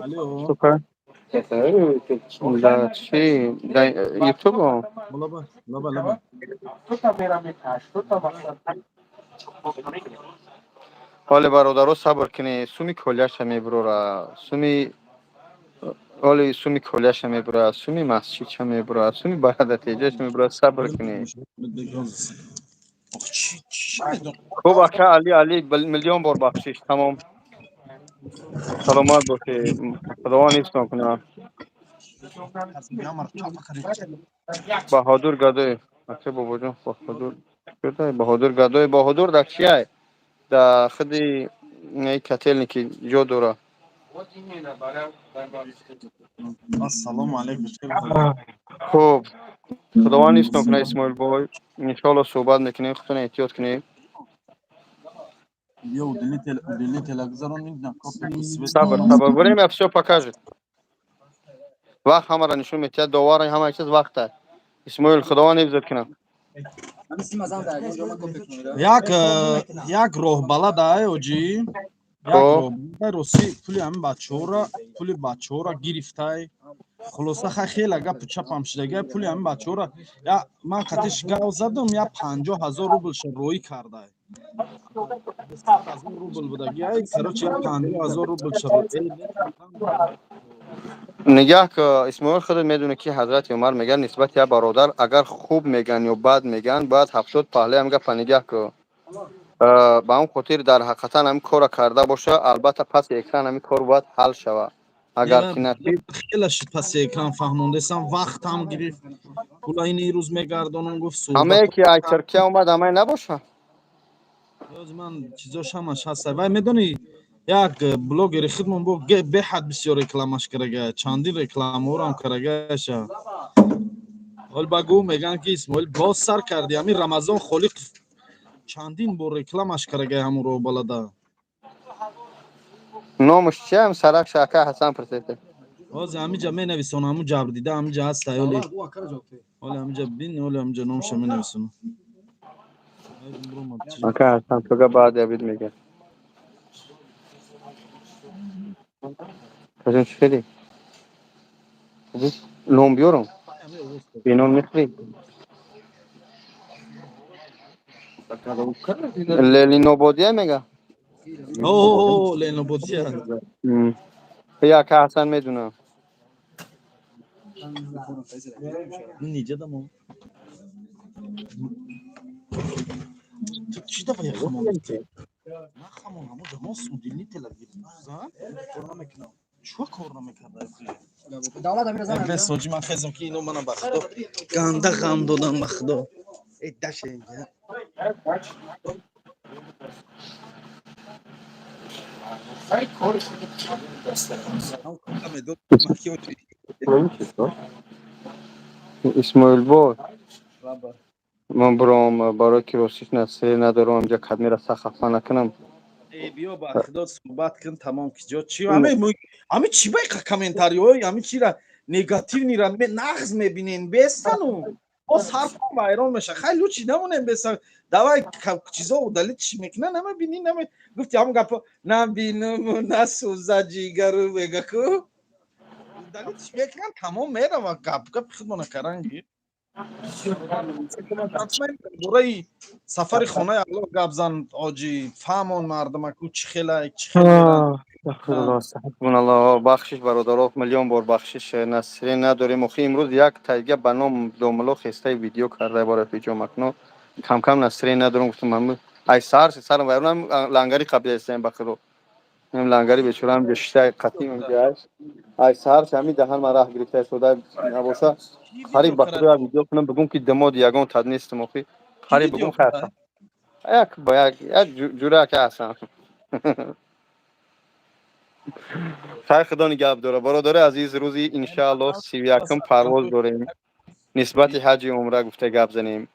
Алло. Супер. Да, чи? Да, Ютуб? Лаба, лаба, лаба. Ҳоле, бародаро, сабр кунед, суми колияша мебурора, суми ҳоли суми колияша мебурад, суми масҷидша мебурад, суми барадатеҷаша мебурад, сабр кунед. Хуб, ака Али, Али, миллион бор бахшиш, тамом. Саломат бошед, Худованд ҳифзтон кунад. Баҳодур Гадоев, ака Бобоҷон, Баҳодур Баҳодур Гадоев, Баҳодур дар чиай? Дар худи котельники ҷо дора. Ассалому алайкум. Хуб, Худованд ҳифзтон кунад, Исмоил бой. Иншоалло, суҳбат мекунем, худтон эҳтиёт кунед. Ё удлинитель, удлинитель гузаронид на копи свет. Сабр, сабр, время всё покажет. Вақт ҳамаро нишон медиҳад, довар ҳама чиз вақт аст. Исмоил, Худованд ҳифзат кунад. Як роҳбалад ай, оҷӣ, як роҳбалад, рости, пули ҳамин бачаҳоро, пули бачаҳоро гирифтай. Хулоса, хай, хеле гапу чапам шудага, пули ҳамин бачаҳоро я ман қатиш гав задум, я 50 000 рублша роӣ кардай. 100 000 рубл будаги, ай, короче, я 50 000 рублша. Нигаҳ ки, Исмоил, худат медонӣ, ки ҳазрати Умар мегӯяд, нисбати як бародар агар хуб мегӯянд ё бад мегӯянд, бояд 70 паҳлӯи ҳам гапа нигаҳ ку. Ба ҳамн хотир дар ҳақиқатан ҳамин корро карда боша, албатта, паси экран ҳамин кор бояд ҳал шавад. Агар ки нашид. Хеле шуд, паси экран фаҳмондесам, вақтам гирифт, пула ин рӯз мегардонам, гуфт. Ҳамае ки ай Туркия омад, ҳамае набоша? Ман чизош ҳамаш ҳаста. Вай, медонӣ, як блогери худмон бо беҳад бисёр рекламаш карага, чандин рекламаҳоро карагаша. Ҳол ба гӯ мегӯянд, ки Исмоил, боз сар карди. Ҳамин Рамазон Холиқ чандин бор рекламаш карага, ҳамун роҳбалада. Номаш чиам, сарак шака Ҳасан пурсида. Ҳозир ҳамиҷа менависон, ҳамун ҷабрдида ҳамиҷа ҳаста. Оли, оли, ҳамиҷа бин, оли, ҳамиҷа номаша менависонам. Ака Ҳасан, туга баъд ябид мегӯяд. Кажем, чӣ хеле? Нон биёрам? Бе нон мехӯрӣ? Ленинободия мега? О, Ленинободия. Яка Ҳасан медунам. Ниҷадамо. Ту чӣ давай хамон? На хамон, ҳамо ҷамон судилни телевизор. Кор намекунам. Чӯ кор намекарда? Бес ҳоҷи, ман хезам, ки ино мана ба худо ганда ғам додам, ба худо. Э, даша инҷа. Исмоилбой, ман буром, барои ки ростиш насре надорам, инҷа кадмера сах хафа накунам. Э, биё, ба худо, суҳбат кун, тамом, ки ҷо чи ҳами чи байқа комментариҳои ҳами чира негативнира нағз мебинен, бестану бо сарпо вайрон меша. Хай, лучи намонем беса, давай чизо удалить чи мекуна, намебини, наме гуфти ҳамон гапо набинам, насӯза ҷигару мега ку удалить чи мекунан, тамом мерава, гап гапи худмона каранги. Бораи сафари хонаи Аллоҳ гап зан, ҳоҷӣ, фаҳмон мардумаку чӣ хелай, чӣ хел. Астағфируллоҳ, бахшиш, бародаро, миллион бор бахшиш, насре надорем. Охи, имрӯз як тайга ба ном домуло хестаи видео карда бора фиҷомакно камкам насре надорам, гуфтам ҳамн ай сар сарам вайронам, лангари қабида ба худо. Лангари бечора ҳам ҷошита қатим инҷа ай сар ҳами даҳан ман раҳ гирифта истода набоша, қариб ба худо як видео кунам, бигум ки дамод ягон тад нестам, охи, қариб бигум хайр, як ба як як ҷура ка ҳастам. Хайр, худо нигаҳ дора, бародари азиз. Рӯзи иншааллоҳ 31-ум парвоз дорем. Нисбати ҳаҷи умра гуфта гап занем.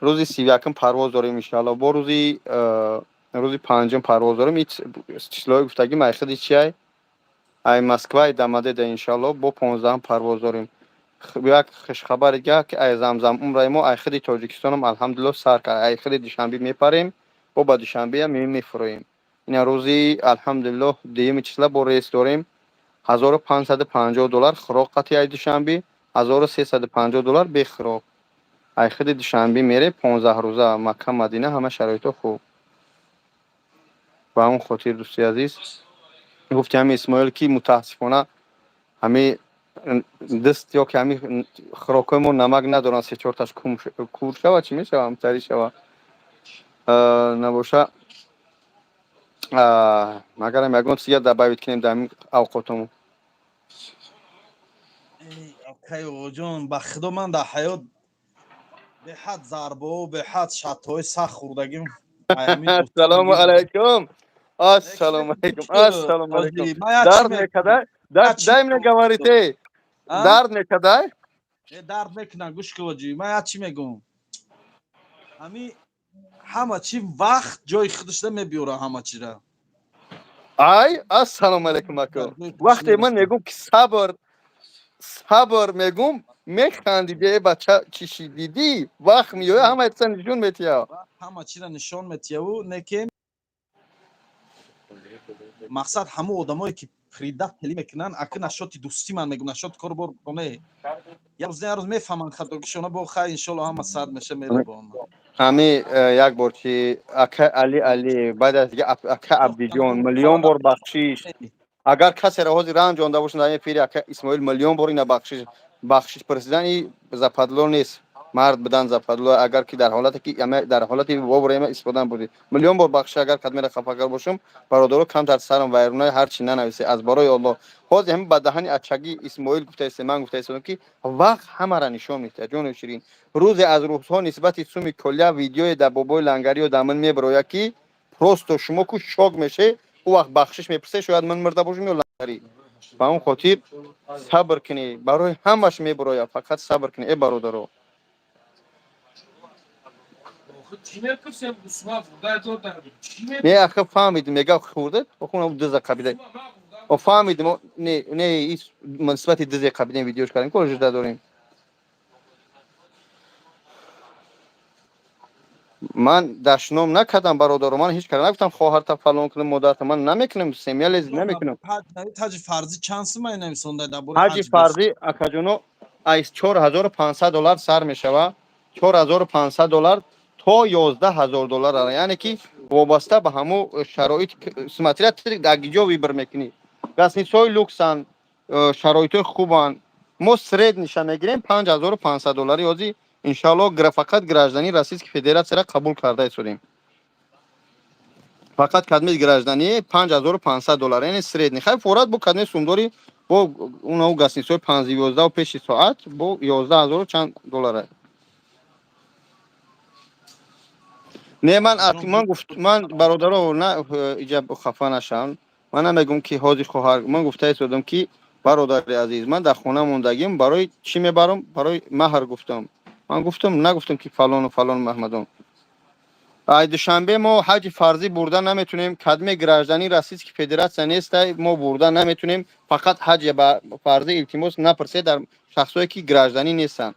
Рӯзи 31-ум парвоз дорем иншааллоҳ, бо рӯзи 5-ум парвоз дорем. Числои гуфтагӣ майхиди чиай, ай Москваи Дамадеда иншааллоҳ бо 15-ум парвоз дорем. Як хушхабари га, ки ай Замзам умраи мо ай хиди Тоҷикистонам алҳамдулиллоҳ сар кард. Ай хиди Душанбе мепарем, бо ба Душанбеам мефуроем. Ина рӯзи алҳамдулиллоҳ 2-юми числа бо рейс дорем, 1550 доллар хӯрок қати ай Душанбе, 1350 доллар бе хӯрок. Ай хиди Душанбе мерем, 15 рӯза Макка, Мадина, ҳама шароито хуб. Ба ҳамон хотир, дӯсти азиз, гуфти ҳами Исмоил, ки мутаассифона ҳами даст ё ки ҳами хӯрокҳои мо намак надоранд, се чорташ кур шава, чӣ мешава, ҳамтарӣ шава набоша. Магарам ягон чизя добавить кунем дар ҳамин авқотамон? Акай оғоҷон, ба худо, ман дар ҳаёт беҳад зарбаҳо, беҳад шатҳои сахт хӯрдагим. Ассалому алайкум, ассалому алайкум, ассалому алайкум. Дард мекадай? Дай мне говорить, эй, дард мекадай? Дард мекунад. Гӯш ки, оҷӣ, ман як чӣ мегӯм: ҳами ҳама чи вақт ҷои худашда мебиёра ҳама чира. Ай, ассалому алайкум, ака. Вақте ман мегӯм, ки сабр, сабр мегӯм, механди. Э, бача, чӣ дидӣ? Вақт меоя, ҳама чиза нишон метиҳа. Ҳама чира нишон метиҳаву неке мақсад ҳамун одамое ки предатели мекунанд, ака, нашоти дӯстӣ ман мегӯм, нашоти корбор не, як рӯз, як рӯз мефаҳманд хатогишона. Бо хай, иншолло, ҳама сад меша, мере бо. Ҳами як бор чи, ака Али, Али, баъд аз дига ака Абдиҷон, миллион бор бахшиш, агар касеро ҳозир ранҷонда бошанд дар пири ака Исмоил, миллион бор ина бахшиш. Бахшиш пурсидан и западло нест, мард будан западло. Агар ки дар ҳолате ки дар ҳолати воврема истифода набудӣ, миллион бор бахшиш, агар кадмера хафа бошам. Бародаро, камтар сарам вайронаи, ҳарчи нанависе, аз барои Аллоҳ. Ҳозир ҳами ба даҳани ачагӣ Исмоил гуфтаисе, ман гуфтаистодам, ки вақт ҳамара нишон медиҳад, ҷону ширин. Рӯзе аз рӯзҳо нисбати суми колля видеое дар бобои лангариё дар ман мебарояд, ки просто шумо ку шок меше. Ӯ вақт бахшиш мепурсе, шояд ман мурда бошам ё лангарӣ. Ба он хотир сабр кунӣ, барои ҳамаш мебарояд, фақат сабр кунӣ, э бародаро. Не, ахи, фаҳмидим, мега хӯрда, охуна диза қабида. О, фаҳмидим, не, не, нисбати дизе қабидем видеош кардем, ко жида дорем. Ман дашном накардам, бародаро, ман ҳеҷ кара нагуфтам хоҳарта фалон кунам, модарта. Ман намекунам, семья лезть намекунам. Ҳаҷи фарзӣ чанд сума нависонда дар бораи ҳаҷи фарзӣ, акаҷоно, аз 4500 доллар сар мешава, 4500 доллар то 11 000 доллар, яъне ки вобаста ба ҳамун шароит, смотря дар киҷо выбор мекунӣ. Гостиницаҳои люксан, шароитҳои хубанд. Мо средний ша мегирем 5500 доллари. Ҳозир, иншоалло, фақат гражданин Российской Федерация ра қабул карда истодем. Фақат кадми гражданӣ 5500 доллар, яъне средний. Хай, форат бо кадми сумдори, бо уно гостиницаҳои панҷ звёздаву пеши соат бо 11 ҳазору чанд доллара. Не, ман гуфт, ман, бародаро, на иҷа хафа нашавам, ман намегӯм ки ҳозир хоҳар. Ман гуфта истодам ки, бародари азиз, ман дар хона мондагим, барои чӣ мебарам? Барои маҳр гуфтам. Ман гуфтам, нагуфтам ки фалону фалон маҳмадон. Ай Душанбе мо ҳаҷи фарзӣ бурда наметунем. Кадме гражданин Российской Федерация нестай, мо бурда наметунем. Фақат ҳаҷи фарзӣ, илтимос, напурсед дар шахсое ки гражданин нестанд.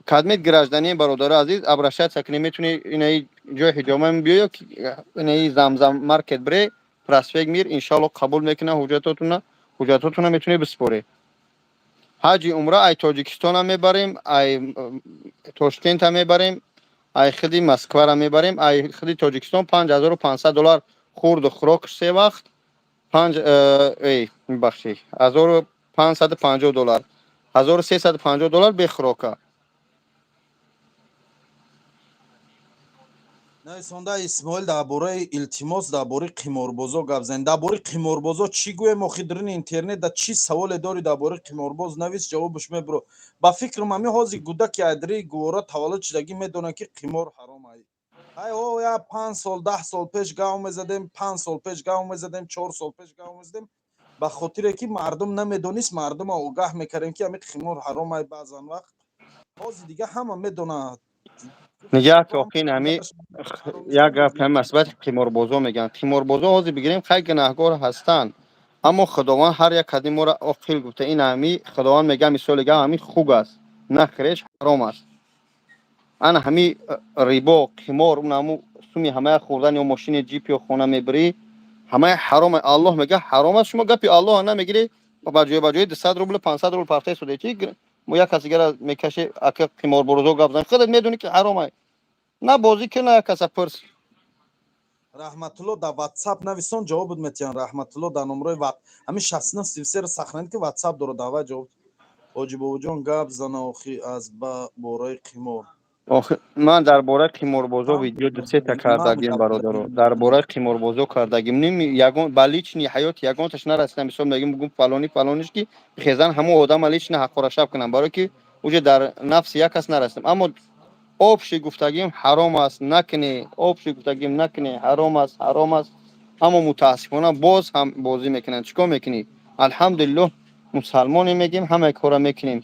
Кадмет гражданин, бародари азиз, обращаться кунем, метуни инаи ҷои ҳиҷома биёё, инаи Замзам маркет бре, проспект Мир, иншоалло, қабул мекунам ҳуҷҷатотуна. Ҳуҷҷатотуна метунед биспоред. Ҳаҷи умра ай Тоҷикистона мебарем, ай Тошкента мебарем, ай худи Москвара мебарем. Ай худи Тоҷикистон 5500 доллар хурду хӯрок се вақт, панҷ, эй, мебахшӣ, 1550 доллар, 1350 доллар бе хӯрока. Нависонда Исмоил, дар бораи, илтимос, дар бораи қиморбозо гап занед. Дар бораи қиморбозо чӣ гӯем охи? Даруни интернет да чӣ саволе дорӣ дар бораи қиморбоз, навис, ҷавобаш мебуро. Ба фикрам, ҳами ҳозир гудаки айдри гувора таваллуд шудагӣ медонад, ки қимор ҳаром ай. Ай о я 5 сол, 10 сол пеш гав мезадем, 5 сол пеш гав мезадем, 4 сол пеш гав мезадем, ба хотире ки мардум намедонист, мардума огаҳ мекардем, ки ҳами қимор ҳаром ай. Баъзан вақт ҳозир дига ҳама медонад. Нигаҳ ки, охин, ҳами як гап, ҳами масбати қиморбозо мегӯянд. Қиморбозо ҳозир бигирем, хай, гунаҳгор ҳастанд, аммо Худованд ҳар як кади моро оқил гуфта. Ин ҳами Худованд мега, мисоли гап, ҳами хуг аст, нахӯреш ҳаром аст. Ана ҳами рибо, қимор, он ҳаму суми ҳамая хӯрдан ё мошини ҷип ё хона мебирӣ, ҳамая ҳаром. Аллоҳ мега, ҳаром аст. Шумо гапи Аллоҳ намегирӣ, ба ҷои 200 рубл 500 рубл партаи суде чи мо як каси дигара мекаши. Ака, қиморборозо гап зан, худат медонӣ ки ҳаром ай, на бозӣ ки, на як каса пурс. Раҳматулло, дар Ватсап нависон, ҷавобут метиҳанд. Раҳматулло, дар номрои ҳамин 6933 сахнанед, ки Ватсап дорад, давай ҷавоб. Ҳоҷи Бобоҷон, гап зана охи аз ба бораи қимор. Охи, ман дар бораи қиморбозо видео дусета кардагим, бародаро, дар бораи қиморбозо кардагим. Ним ягон ба личный ҳаёт ягонташ нарасидам. Мисол мегим, бугум фалони фалониш, ки хезан ҳамон одама лично ҳақорашаб кунам, барое ки уже дар нафси як кас нарасидам. Аммо общий гуфтагим, ҳаром аст, накунӣ. Общий гуфтагим, накунӣ, ҳаром аст, ҳаром аст. Аммо мутаассифона боз ҳам бозӣ мекунанд. Чӣ кор мекунӣ? Алҳамдулиллоҳ, мусалмоне, мегем, ҳамаи кора мекунем.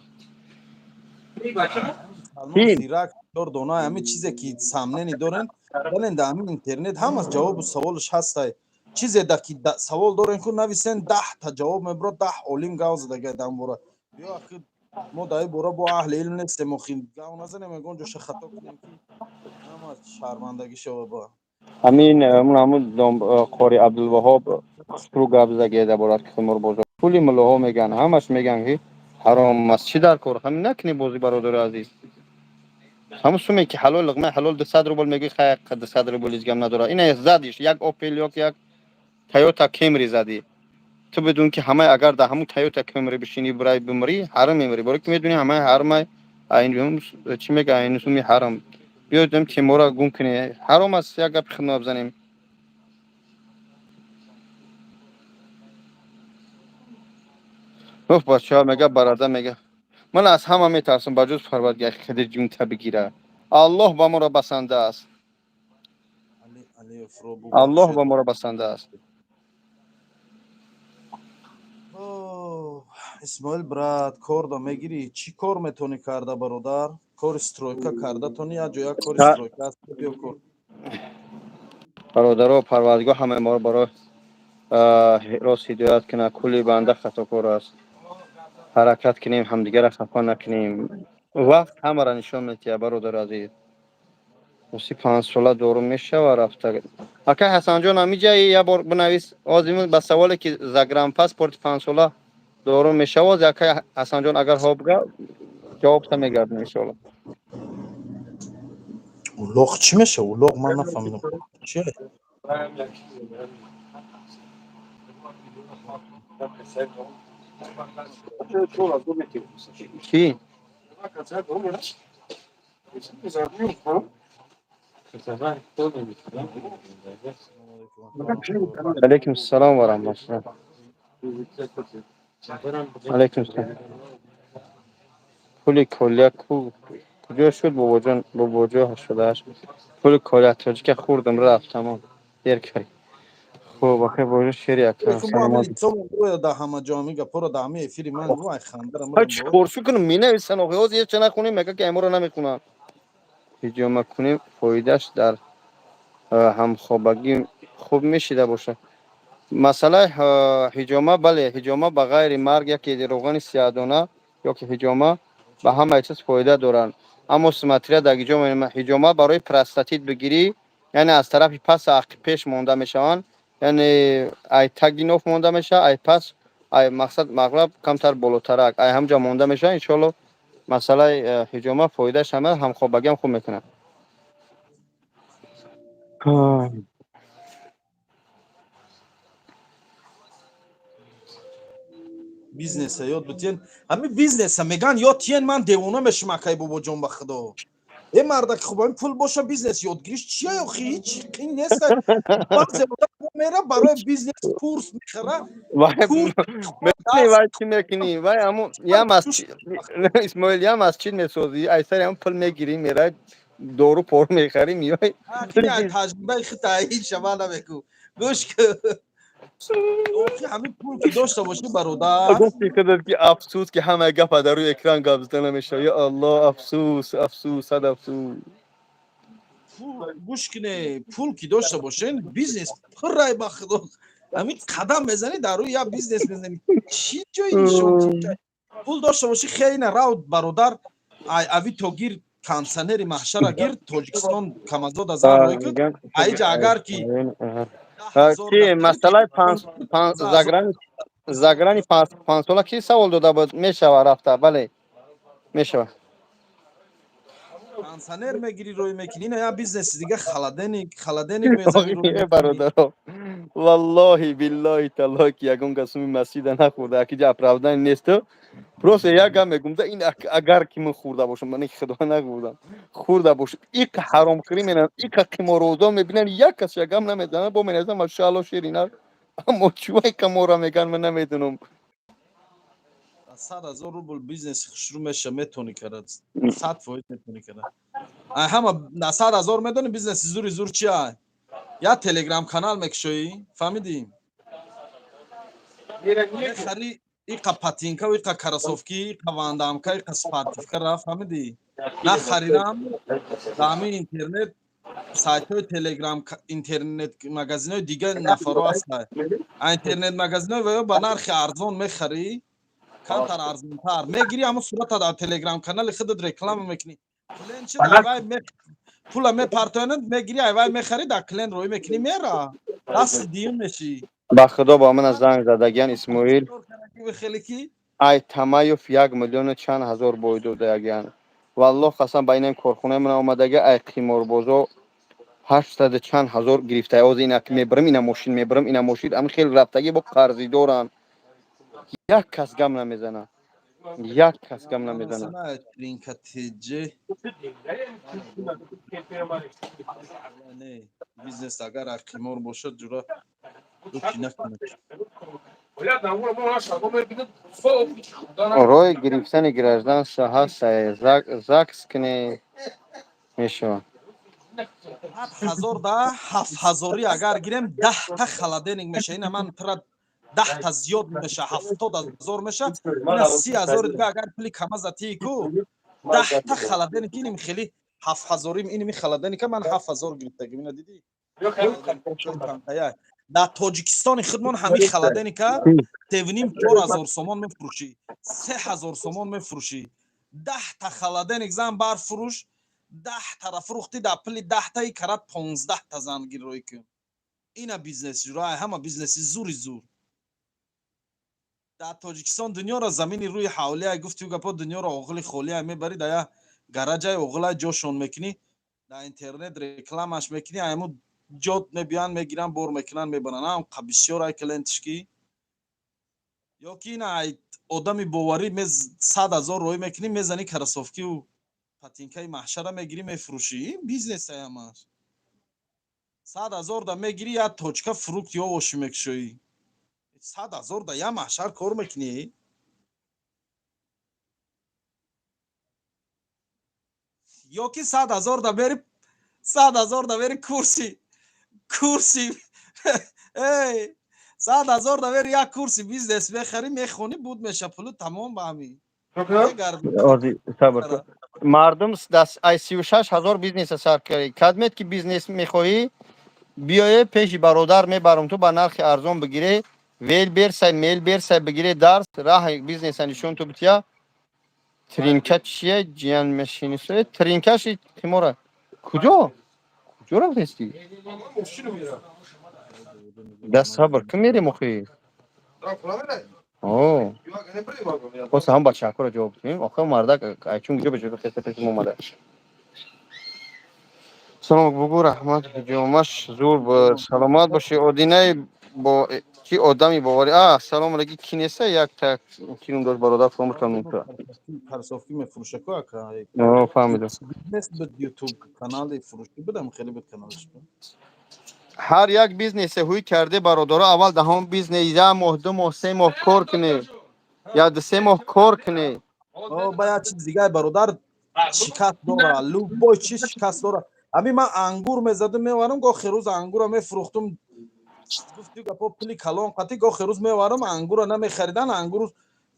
Зирак дона, ҳамин чизе ки сомнение дорен, бален, дар ҳамин интернет ҳама ҷавобу саволаш ҳастай. Чизе да ки савол дорен, ку нависен, 10-та ҷавоб мебурад, 10 олим гав задагай дар бора. Ё ахи, мо дар ин бора бо аҳли илм нестем, охи, гав назанем, ягон ҷоша хато кунем, ки ҳама шармандагӣ шава ба. Ҳамин ҳамун қори Абдулваҳоб хушрӯ гап задагия дар бораи қиморбозо. Пули муллоҳо мегӯянд, ҳамаш мегӯянд, ки ҳаром аст. Чӣ дар кор? Ҳамин накунӣ бозӣ, бародари азиз. Ҳамун суме ки ҳалол, луқмаи ҳалол 200 рубл мегӯӣ, хай, 200 рубл ҳеҷ гап надорад. Ина задиш як Опел ё як Тойота Кемри задӣ, ту бидун ки ҳамаи, агар дар ҳамун Тойота Кемри бишинӣ, бирай бимирӣ, ҳаром мемирӣ, барое ки медонӣ ҳамаи ҳарамай. Чӣ мега, айн суми ҳаром. Биёдем, темора гум кунӣ, ҳаром аст. Як гапи хидмат бизанем. Оф, бачаҳо, мега, барада мега, ман аз ҳама метарсам, ба ҷуз Парвардигар, хиди ҷунта бигира. Аллоҳ ба моро басанда аст. Аллоҳ ба моро басанда аст. Исмоил брат, кор да мегирӣ? Чӣ кор метавонӣ карда, бародар? Кори стройка карда тони? Як ҷо як кори стройка аст, биё кор. Бародаро, Парвардигор ҳамаи моро барои рост ҳидоят кунад. Кулли банда хатокор аст. Ҳаракат кунем, ҳамдигарро хафа накунем. Вақт ҳамаро нишон медиҳад, бародари азиз. Оси 5 сола дору мешава рафта. Ака Ҳасанҷон, ҳамиҷаи як бор бинавис. Озимун ба саволе ки загранпаспорти 5 сола дору мешава, ози ака Ҳасанҷон агар ҳо бга, ҷавобта мегардем, иншоалло. Улоқ чӣ меша? Улоқ ман нафаҳмидам. Чи? Чӣ? Алейкум салом ва раҳматуллоҳ. Алейкум салом. Пули колия ку куҷо шуд, бобоҷон? Бобоҷо, 88 пули колия тоҷика хӯрдам, рафт, тамом, дер кардӣ. Хуб, ахи бобоҷон, шери акам, саломат. Да ҳама ҷо ҳами гапҳоро да ҳами эфири ман вай хандара. Чӣ кор шу кунам, менависан охи, ҳозир еча нахонем, мега ки аморо намехонанд. Ҳиҷома кунем, фоидааш дар ҳамхобагӣ хуб мешида бошад. Масъалаи ҳиҷома, бале, ҳиҷома ба ғайри марг, яке роғани сияҳдона ё ки ҳиҷома ба ҳамаи чиз фоида доранд. Аммо смотря дар ҳиҷома барои простатит бигирӣ, яъне аз тарафи пас ақи пеш монда мешаванд, яъне ай таги ноф монда мешавад, ай пас, ай мақсад мағлаб камтар болотарак, ай ҳамҷа монда мешавад. Иншоалло, масъалаи ҳиҷома фоидааш ҳама ҳамхобагиам хуб мекунад. Бизнеса ёд битен, ҳами бизнеса меган ёд тиен, ман девона мешам, акай бобоҷон, ба худо. Э, мардаки хуб, ҳами пул боша, бизнес ёдгириш чия охи? Ҳеҷ қин нест. Баъзе одам мера барои бизнес курс мехара. Вай чӣ мекунӣ? Вай ҳамун я масҷид, Исмоил, я масҷид месозӣ, ай сари ҳамун пул мегирӣ, мерай дору пору мехарӣ, меои. Таҷрибаи хита ҳеҷ шава намекун, гӯш кун. Охи, ҳамин пул ки дошта бошӣ, бародар. Гуфти худат ки афсӯс, ки ҳамаи гапа дар рӯи экран гап зада намешавад. Ё Аллоҳ, афсӯс, афсӯс, сад афсӯс. Гӯш куне, пул ки дошта бошен, бизнес пуррай, ба худо. Ҳамин қадам мезанӣ, дар рӯи як бизнес мезанӣ. Чӣ ҷои нишон? Пул дошта бошӣ, хеле рав, бародар, ай Авито гир, кондиционери маҳшара гир, Тоҷикистон камазода зан рой кун. Аиҷа агар ки Ки масъалаи заграни 5 сола ки савол дода буд, мешава рафта, бале, мешава. Кондиционер мегирӣ, рой мекунӣ, ина як бизнеси дига, холодильник, холодильник мезанӣ. Бародаро, валлоҳи, биллоҳи, таллоҳи, ки ягон касуми масҷида нахӯрда, акиҷа оправдание несту. Просто як гап мегум да, ин агар ки ман хӯрда бошам, ман худо нахӯрдам, хӯрда бошам, ика ҳаромхӯрӣ менам, ика қиморозо мебинам, як кас ягам намезанам, бо меназам, машаалло, ширина. Аммо чувай камора меган, ман намедонам. 100 000 рубл бизнеси хушрӯ меша, метавонӣ кард, 100% метавонӣ кард. Ҳама на 100 000 медонӣ бизнеси зури зур чи ай? Як телеграм канал мекушоӣ, фаҳмидӣ, мехари иқа патинка, иқа кроссовки, иқа вандамка, иқа спортивка ра, фаҳмидӣ, нахаридам, дар ҳамин интернет сайтҳои телеграм, интернет магазинҳои дига нафаро ҳаста, интернет магазинҳои ва ё ба нархи арзон мехарӣ, камтар арзонтар мегирӣ, ҳамон сурата дар телеграм канали худат реклама мекунӣ, клиент шид, айвай пула мепартоянад, мегирӣ, айвай мехарӣ, дар клиент рӯй мекунӣ, мера дасти диюм мешӣ. Ба худо, ба мана занг задагиян, Исмоил. Хеле ки Ай Тамаев 1 миллиону чанд ҳазор бой додагиян. Валлоҳ қасам, ба инам корхонаи ман омадаги, ай қиморбозо 800 чанд ҳазор гирифта. Ҳозир ина мебарам, ина мошин мебарам, ина мошин ам хел рафтагӣ, бо қарзӣ доранд. Як кас гам намезана, як кас гам намезана. Тринка тж не бизнес, агар қимор бошад, ҷура руки накунад. Роҳи гирифтани гражданство ҳаст, ЗАГС кунӣ, мешавад. 100 000 да 7000-ӣ агар гирем, 10 та холодильник меша. Ина ман тра 10 та зиёд меша, 70 000 меша. Ина 30 000-и дига агар пули камаза тии ку, 10 та холодильник иним хели 7000-ӣ, иними холодильника ман 7000 гирифтагим. Ина дидӣ, дар Тоҷикистони худмон ҳамин холодильника 3,5, 4000 сомон мефурӯшӣ, 3000 сомон мефурӯшӣ. 10 та холодильник зан барфурӯш. 10 тара фурӯхтӣ, дар пули 10таи карат 15та зан гирроӣ кун. Ина бизнес ҷура, ҳама бизнеси зури зур дар Тоҷикистон. Дунёро замини рӯи ҳавлия гуфти гапо, дунёро оғили холия мебарӣ, дар я гараҷаи оғилай ҷошон мекунӣ, дар интернет рекламаш мекунӣ, айму ҷот мебиёянд, мегиранд, бор мекунанд, мебаранд. Ам бисёр ай клиентиш ки ё ки ина ай одами боварӣ 100 000 роӣ мекунӣ, мезанӣ, кроссовкиву ботинкаи маҳшара мегирӣ, мефурӯшӣ. Ин бизнес ай ҳамаш. 100 000 да мегирӣ, як точка фрукт ё овощи мекушоӣ, 100 000 да як маҳшар кор мекунӣ. Ё ки 100 000 да бери, 100 000 да бери курси, эй, 100 000 да бери, як курси бизнес мехарӣ, мехонӣ, буд меша пулу, тамом ба ҳамин. Сабр кун. Мардум ай 36 000 бизнеса сар карди. Кадмет ки бизнес мехоҳӣ, биёе пеши бародар, мебарам, ту ба нархи арзон бигире. Вел берсай, мел берсай, бигире, дарс раҳи бизнеса нишон ту бития. Тринка чие, ҷиян мешинисо? Тринкаши тимора куҷо, куҷо рафтести? Да, сабр кун, мерем охи. О, боса ҳам бачаҳакоро ҷавоб диҳем. Охир мардак айчун куҷо ба ҷои хеста пеши мо омада. Салом, бугу, раҳмат, ҳиҷомаш зур, саломат бошӣ. Одинаи бо ки одами боварӣ. А, салом алейкум, ки неста, як так кинум дошт бародар, фаромӯш кардам. Кроссовки мефурӯшаку, ака. О, фаҳмидам. Бизнес буд, ютуб канали фурӯшӣ будам, хеле буд каналаш. Ҳар як бизнесе ҳуй карде, бародаро, аввал дар ҳамон бизнес як моҳ, 2 моҳ, 3 моҳ кор кунед, я 2-3 моҳ кор кунед. О, ба як чиз дигар, бародар, шикаст дора, любой чиз шикаст дора. Ҳамин ман ангур мезадум, меварам, гоҳ рӯз ангура мефурӯхтум, гуфти гапо, пули калон қатӣ. Гоҳ рӯз меварам, ангура намехаридан, ангур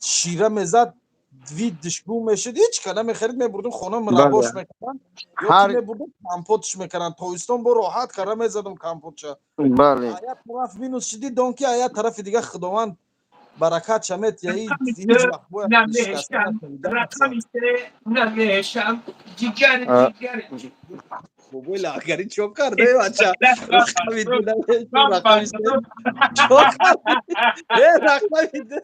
шира мезад, видш гум мешуд, ҳеч ка намехарид. Мебурдум хона, мураббош мекардан ё ки мебурдум, компотш мекардан. Тобистон бо роҳат карда мезадум компотша. Як тараф минус шидӣ, дон ки як тарафи дига Худованд баракат шамет, я ҳеҷ вақт бояд Рақами се намешам, ҷигар, ҷигар. Бобои лағгари чо карда, бача? Рақами ду намешам, рақами се чо карда, э, рақами ду?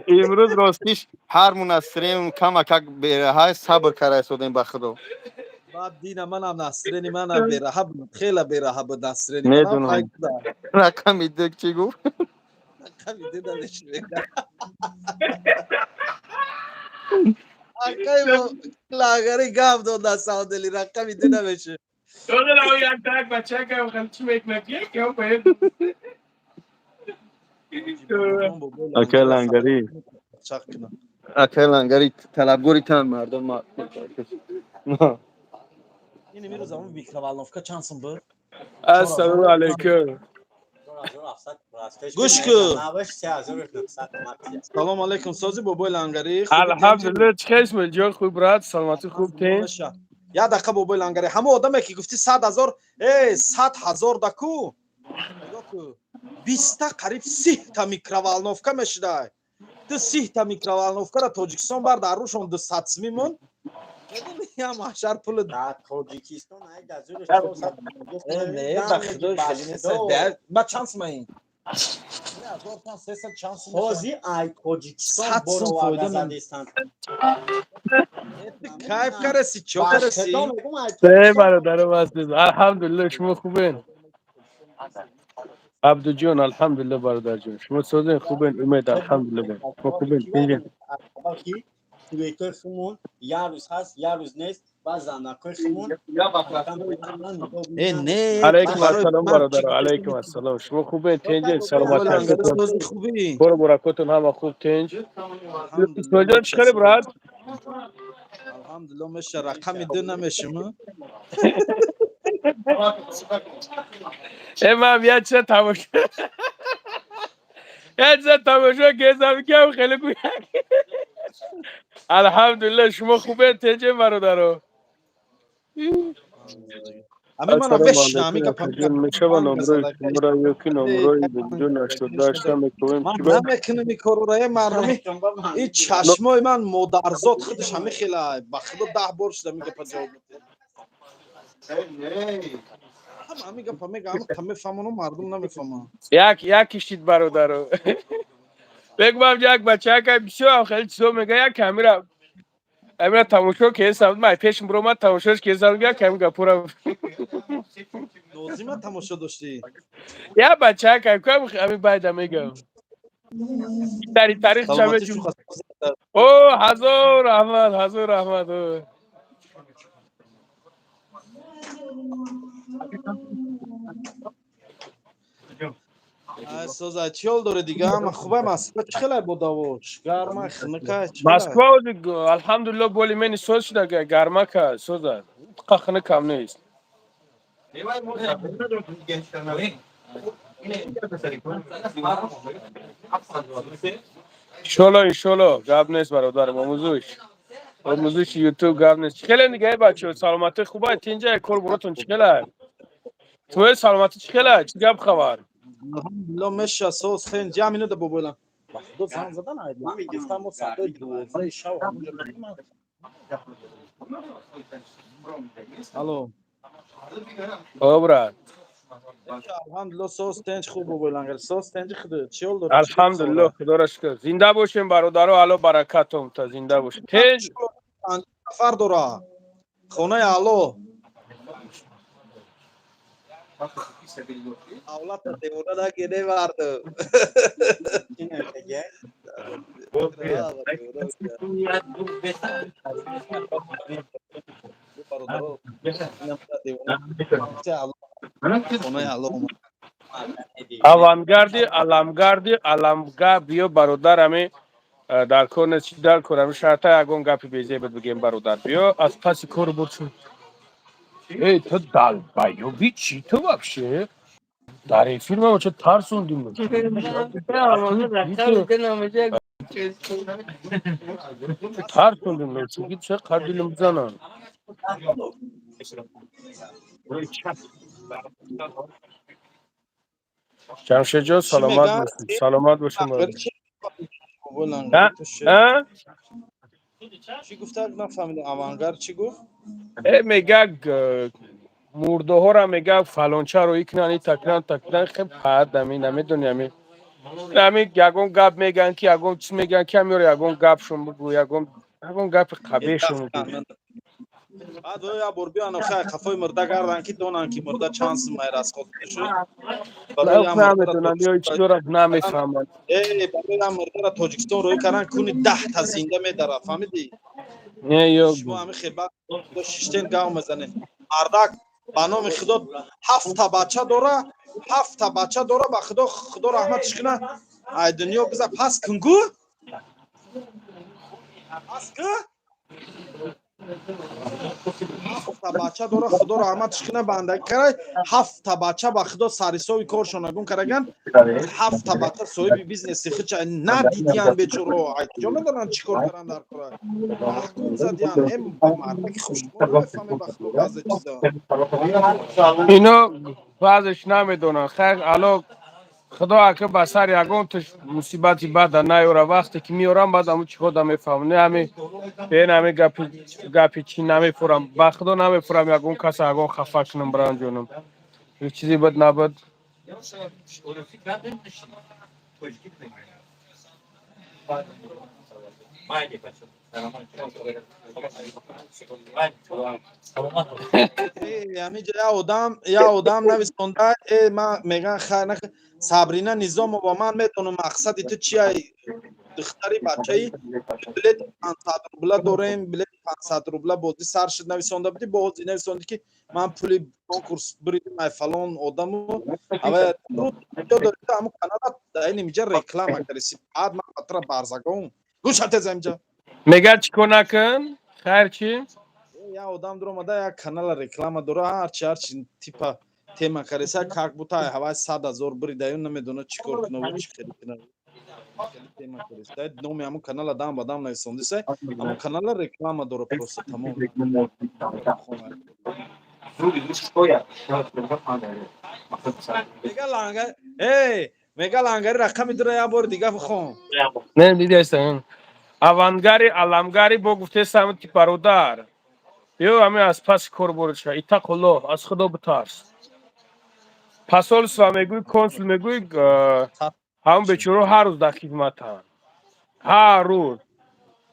Имрӯз ростиш ҳар мунасирем камакак бераҳа, сабр карда истодем, ба Худо. Баъд дина манам настроение манам бераҳа буд, хеле бераҳа буд настроение. Медонам. Рақами ду чӣ гуфт? Рақами ду намешавед. Акай лагари гап дод, на самом деле рақами ду намешавед. Як так бача ка чӣ мекунад, ки Акай лангари, акай лангари, талабгори тан мардум. Ин имрӯз ҳамон микроволновка чанд сум буд? Ассалому алайкум. Гӯш кун. Салом алейкум, сози, бобои лангарӣ? Алҳамдулилла, чӣ хел, Исмоилҷон, хуб, брат, саломатӣ, хуб, тинч. Як дақиқа, бобои лангарӣ. Ҳамон одаме ки гуфтӣ 100 000, э, 100 000 да ку, нигоҳ ку, 20та, қариб 30та микроволновка мешудай. Ту 30та микроволновкара Тоҷикистон бар, дар рӯшон 200 сумӣ монд, я маҳшар пули. Дар Тоҷикистон ай дар зури. Не, ба худои, хеле нест. Ба чанд сума ин? 300 чанд сум. Ҳозир ай Тоҷикистон 100 сум фоида. Задестанд. Кайф караси, чо караси? Се бародарам азиз, алҳамдулилла, шумо хубен? Абдуҷон, алҳамдулилла, бародарҷон, шумо созен, хубен? Умед, алҳамдулилла, шумо хубен, тинҷен? Суветои хумон як рӯз ҳаст, як рӯз нест, баъд занакои хумон. Э, не. Алайкум ассалом, бародаро, алайкум ассалом, шумо хубен, тинҷен, саломат? Хубӣ? Кору баракотон ҳама хуб, тинҷ? Исмоилҷон, чӣ хеле, брат? Алҳамдулилла, меша, рақами ду намешим. Э, ман як чиза тамошо кезам, киам хеле гӯяк. Алҳамдулилла, шумо хубен, тинҷен, бародаро? Ҳамин мана Ассалому вешна, ҳамин алайкум гапа акаҷон. Мешава номрои шуморо ё ки номрои бобоҷон 88 мекунем Ман чӣ ба? Намекунам ин корро, е мардуми. Ин чашмои ман модарзод худаш ҳамин хела, ба худо, 10 бор шуда ҳамин гапа ҷавоб медиҳам. Ҳама ҳамин гапа мега, ҳама мефаҳмону мардум намефаҳманд. Як як кишид, бародаро. Бегумам, як бачака бисёр хеле чизо мега, як амира тамошо кесам, май пешм биромад, тамошош кесам, як ҳамин гапура. Нозима тамошо доштӣ? Як бачака кам ҳамин байда мегам. Тари тарих чаме. Саломатӣ шуха. О, ҳазор раҳмат, ҳазор раҳмат. О. Соза, чӣ ҳол дорӣ дига? Ҳама хуба? Москва чӣ хелай бо давош? Гарма, хунука, чӣ хелай? Москва ози, алҳамдулилло, боли мени соз шуда, гармака соза. Қахна кам нест. Иншолло, иншолло, гап нест, бародарам, омӯзиш. Омӯзиши YouTube гап нест. Чӣ хеле дига, бачаҳо, саломатӣ хуба, тинҷа, кор боротон чӣ хела? Туе саломатӣ чӣ хела? Чӣ гап, хабар? Алҳамдулилло, меша, соз, хен ҷамъ ино да бобойлам. Ба худо, занг задан, гуфтам, мо соатои 12-и шав ҳамонҷо будем. Алло. О, брат. Алҳамдулилло, соз, тенҷ, хуб, бобойлангар. Соз, тенҷ, худ чӣ ҳол дорӣ? Алҳамдулилло, худоро шукр. Зинда бошем, бародаро, алло баракатом та, зинда бошем. Тинҷ. Нафар дора хонаи алло давлата девона нагире, мардум. Хонаи алло. Авангарди, аламгарди, аламга биё, бародар, ами дар кор нест, чӣ дар кор, ами шарта ягон гапи безебат бигем, бародар, биё аз паси кор бурчун. Эй, ту долбоёби, чӣ ту вообще? Дар эфир ма чо тарсондим? Тарсондим, чунки ча қабилим бизанам. Ҷамшедҷон, саломат бошед, саломат бошед. А? Чӣ гуфта, нафаҳмидам, авангард чӣ гуфт? Э, мега, мурдаҳоро мега, фалончаро икунан, и такран такран, хеб пад ами намедони, ами ягон гап меган ки ягон чиз меган ки амиёро ягон гапшон бугӯ, ягон гапи қабеҳшон бугӯ. Баъд як бор биён, охай, қафои мурда гардан, ки донанд, ки мурда чанд суммай расход шуд. Намедонам, ё чизора намефаҳманд. Э, барои як мурдара Тоҷикистон рӯй кардан, куни 10-та зинда медара, фаҳмидӣ? Не, ё шумо ҳами хебар шиштен, гав мезанед. Мардак, ба номи худо, ҳафта бача дора, ҳафта бача дора, ба худо, худо раҳматиш куна, ай дунё гуза. Пас кунгу, пас ку, ҳафта бача дора, худо раҳматиш куна, бандагӣ карай, ҳафта бача, ба худо, сарҳисоби коршона гум караган, ҳафта бача соҳиби бизнеси хича надидиян, бечоро. Ай куҷо медонанд, чӣ кор каран дар кора? Маҳкум задиян. Э, мардаки хушмо намефаҳме, ба худо, баъзе чиза. Ино баъзеш намедонанд. Хайр, ало худо ака ба сар ягон туш мусибати бада наёра, вақте ки меёрам, баъд аму чӣ хода мефаҳмам. Не, ами бен ами гапи чӣ намефурам, ба худо, намефурам ягон каса, ягон хафа кунам, бранҷонам, ҳеҷ чизе буд набуд. Ҳаминҷа як одам нависонда, э, ман меган, хайр, нах, Сабрина Низомова, ман медонам мақсади ту чия, духтари бачаи, билети 500 рубла дорем, билети 500 рубла бозӣ сар шуд, нависонда будӣ, бо ҳозир нависонди, ки ман пули конкурс буридим ай фалон одаму ҳамун канала инимиҷа реклама кардиси. Баъд ман батра барзагон гӯшатез инҷа. Мега, чӣ кор накун, хайр, чӣ? Як одам дуромада, як канала реклама дора, ҳарчи типа тема кареса, как будто ҳавай 100 000 буридаю, намедона чӣ кор кунаву чӣ хеле куна. Тема кареса, номи ҳамун канала дам ба дам нависондиса, ҳамун канала реклама дора, просто тамом. Мега лангар, эй, мега лангари рақами дура як бори дига бихон. Не дидестам. Авангари аламгари бо гуфтесам, ки бародар. Ё ами аз паси кор борча. Иттақуллоҳ, аз Худо битарс. Посольство мегӯй, консул мегӯй, ҳамон бечораҳо ҳар рӯз дар хидматанд. Ҳар рӯз.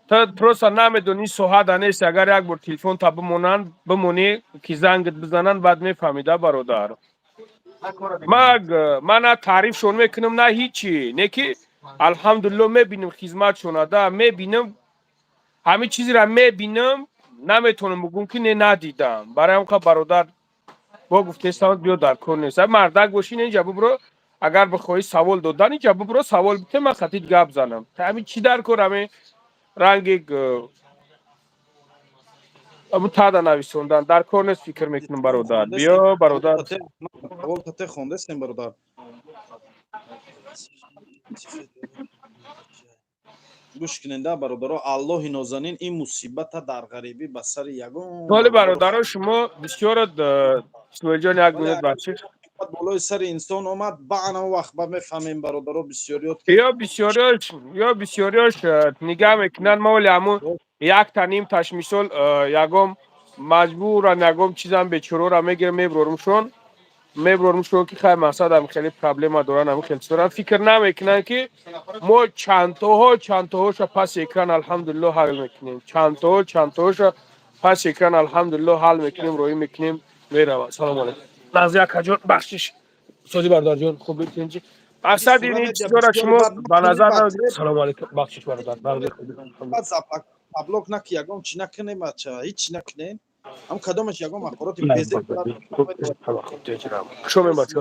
Ту просто намедонӣ, соҳада нест. Агар як бор телефонта бимонанд, бимонӣ, ки зангат бизананд, баъд мефаҳмида, бародар. Ман на таърифшон мекунам, на ҳичи. Не ки алҳамдулилло мебинам хизматшона, да мебинам, ҳамин чизеро мебинам, наметавонам бигӯм, ки не, надидам. Барои ҳам қа, бародар, бо гуфтестам, биё, дар кор нест. Мардак бошӣ, инҷа бубро, агар бихоҳӣ савол додан, инҷа бубро, савол бите, ман хатид гап занам. Ҳамин чӣ дар кор, ҳамин ранги абу тада нависондан дар кор нест, фикр мекунам, бародар. Биё, бародар. Савол тате хондестем, бародар. Гӯш куненда, бародаро, Аллоҳи нозанин ин мусибата дар ғарибӣ ба сари ягон Толи бародаро, шумо бисёр, Исмоилҷон, як минут, бахшиш. Болои сари инсон омад, ба ана вақт ба мефаҳмем, бародаро, бисёриёт. Ё бисёриёш нигаҳ мекунанд, ма вале ҳамун якта нимташ, мисол, ягон маҷбуран ягон чизам бечорора мегирам, меброрумшон, ки хай, мақсадам хеле проблема доранд, ҳамин хел чиз доранд. Фикр намекунанд, ки мо чандтоҳо чандтоҳоша паси экран, алҳамдулилло, ҳал мекунем, чандтоҳо чандтоҳоша паси экран, алҳамдулилло, ҳал мекунем, роҳӣ мекунем, меравад. Салому алайкум, нағзи, акаҷон, бахшиш, сози, бародарҷон, хуб, тинҷи. Мақсад ин чизора шумо ба назар. Салому алайкум, бахшиш, бародар. Блок наки, ягон чи накунем, бача, ҳеҷ чи накунем. Ҳам кадомаш ягон ахбороти Шомем, бача,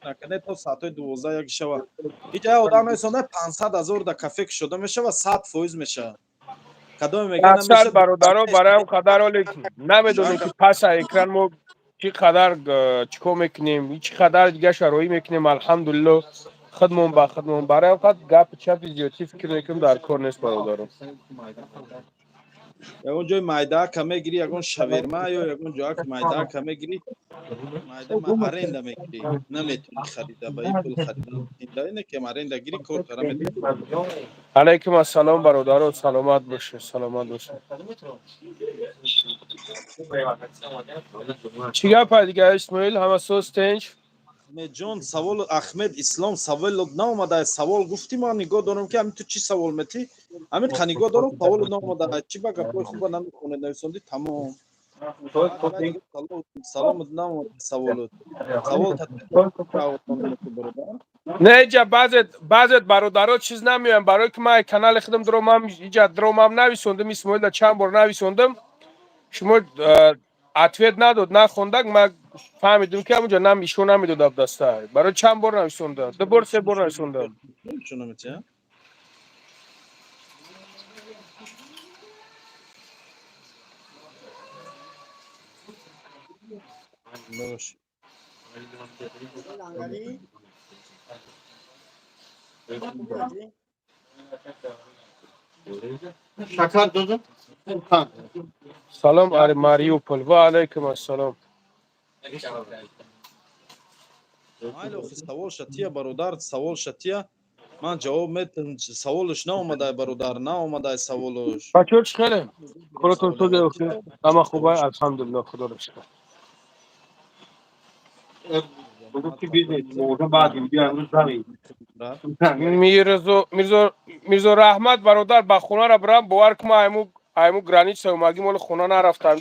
накунед то соатҳои 12 як шава. Ҳеҷ одам месонда 500 000 да кафе кушода мешава, 100% мешава. Кадоме мегӯяд, бародаро, барои он қадар оле намедонем, ки паса экран мо чӣ қадар чӣ кор мекунем, чӣ қадар дига шароӣ мекунем, алҳамдулилло, худмон ба худмон. Барои он қад гапи чапи зиёдтӣ, фикр мекунем, дар кор нест, бародаро. Ягон ҷои майдаака мегирӣ, ягон шаверма ё ягон ҷоак майдаака мегирӣ, майда аренда мегирӣ, наметонӣ харида, ба ин пул харида ине ки аренда гирӣ, кор кара метонӣ. Алайкум ассалом, бародаро, саломат бошед, саломат бошед. Чӣ гапа дига, Исмоил, ҳама соз, тинч? Ахмедҷон, савол, Ахмед Ислом, савол наомада. Савол гуфтӣ, ман нигоҳ дорам, ки ҳамин ту чӣ савол метӣ, ҳамин қа нигоҳ дорам, савол наомада. Чӣ ба гапҳои хуба намехонед, нависондӣ, тамом. Саломат, наомада саволот, савол. Не, иҷа баъзет бародаро чиз намеоям, барое ки ман канали худам дуромам, иҷа дуромам, нависондам, Исмоила чанд бор нависондам, шумо ответ надод, нахондак. Ман фаҳмидум, ки ҳамунҷо нам ишо намедод даста. Барои чанд бор нависондам, ду бор, се бор нависондам. Чун наметия? Бош. Лангари? Хуб. Шакар додам. Салом, ари Мариупол, ва алайкум ассалом. Майли, охи, савол шатия, бародар, савол шатия, ман ҷавоб метам. Саволш наомадай, бародар, наомадай саволш. Бачаҳо, чӣ хеле коротон созе, охи, ҳама хубай, алҳамдулилло, худоро шукр. Гуфти бизнес, мавзӯъ баъд биё, имрӯз замин. Мирзо, Мирзо, Мирзо Раҳмат, бародар, ба хонара бирам, бовар кун, ман айму граница омагим, оли хона нарафтам.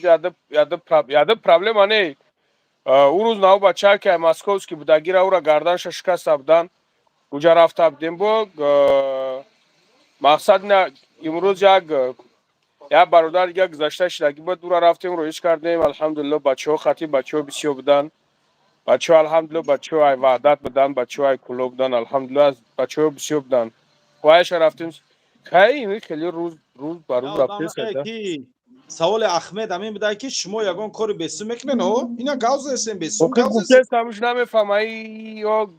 Яда проблема не. Ӯ рӯз нав бача ки московский будагира, ӯра гарданша шикаста будан, уҷа рафта будем. Бо мақсад на, имрӯз як бародар дига гузашта шидаги буд, ӯра рафтем, роиш кардем, алҳамдулилло. Бачаҳо хати, бачаҳо бисёр буданд, бачаҳо, алҳамдулилло, бачаҳо ай Ваҳдат буданд, бачаҳо ай Кӯлоб буданд, алҳамдулилло, аз бачаҳо бисёр буданд. Вайша рафтем, кай хеле рӯз рӯз ба рӯз рафтем. Ки саволи Ахмед ҳамин буда, ки шумо ягон кори бесум мекунед? О, ина гав зесем, бесум гав зесем. Гуфтестамуш, намефаҳма, ё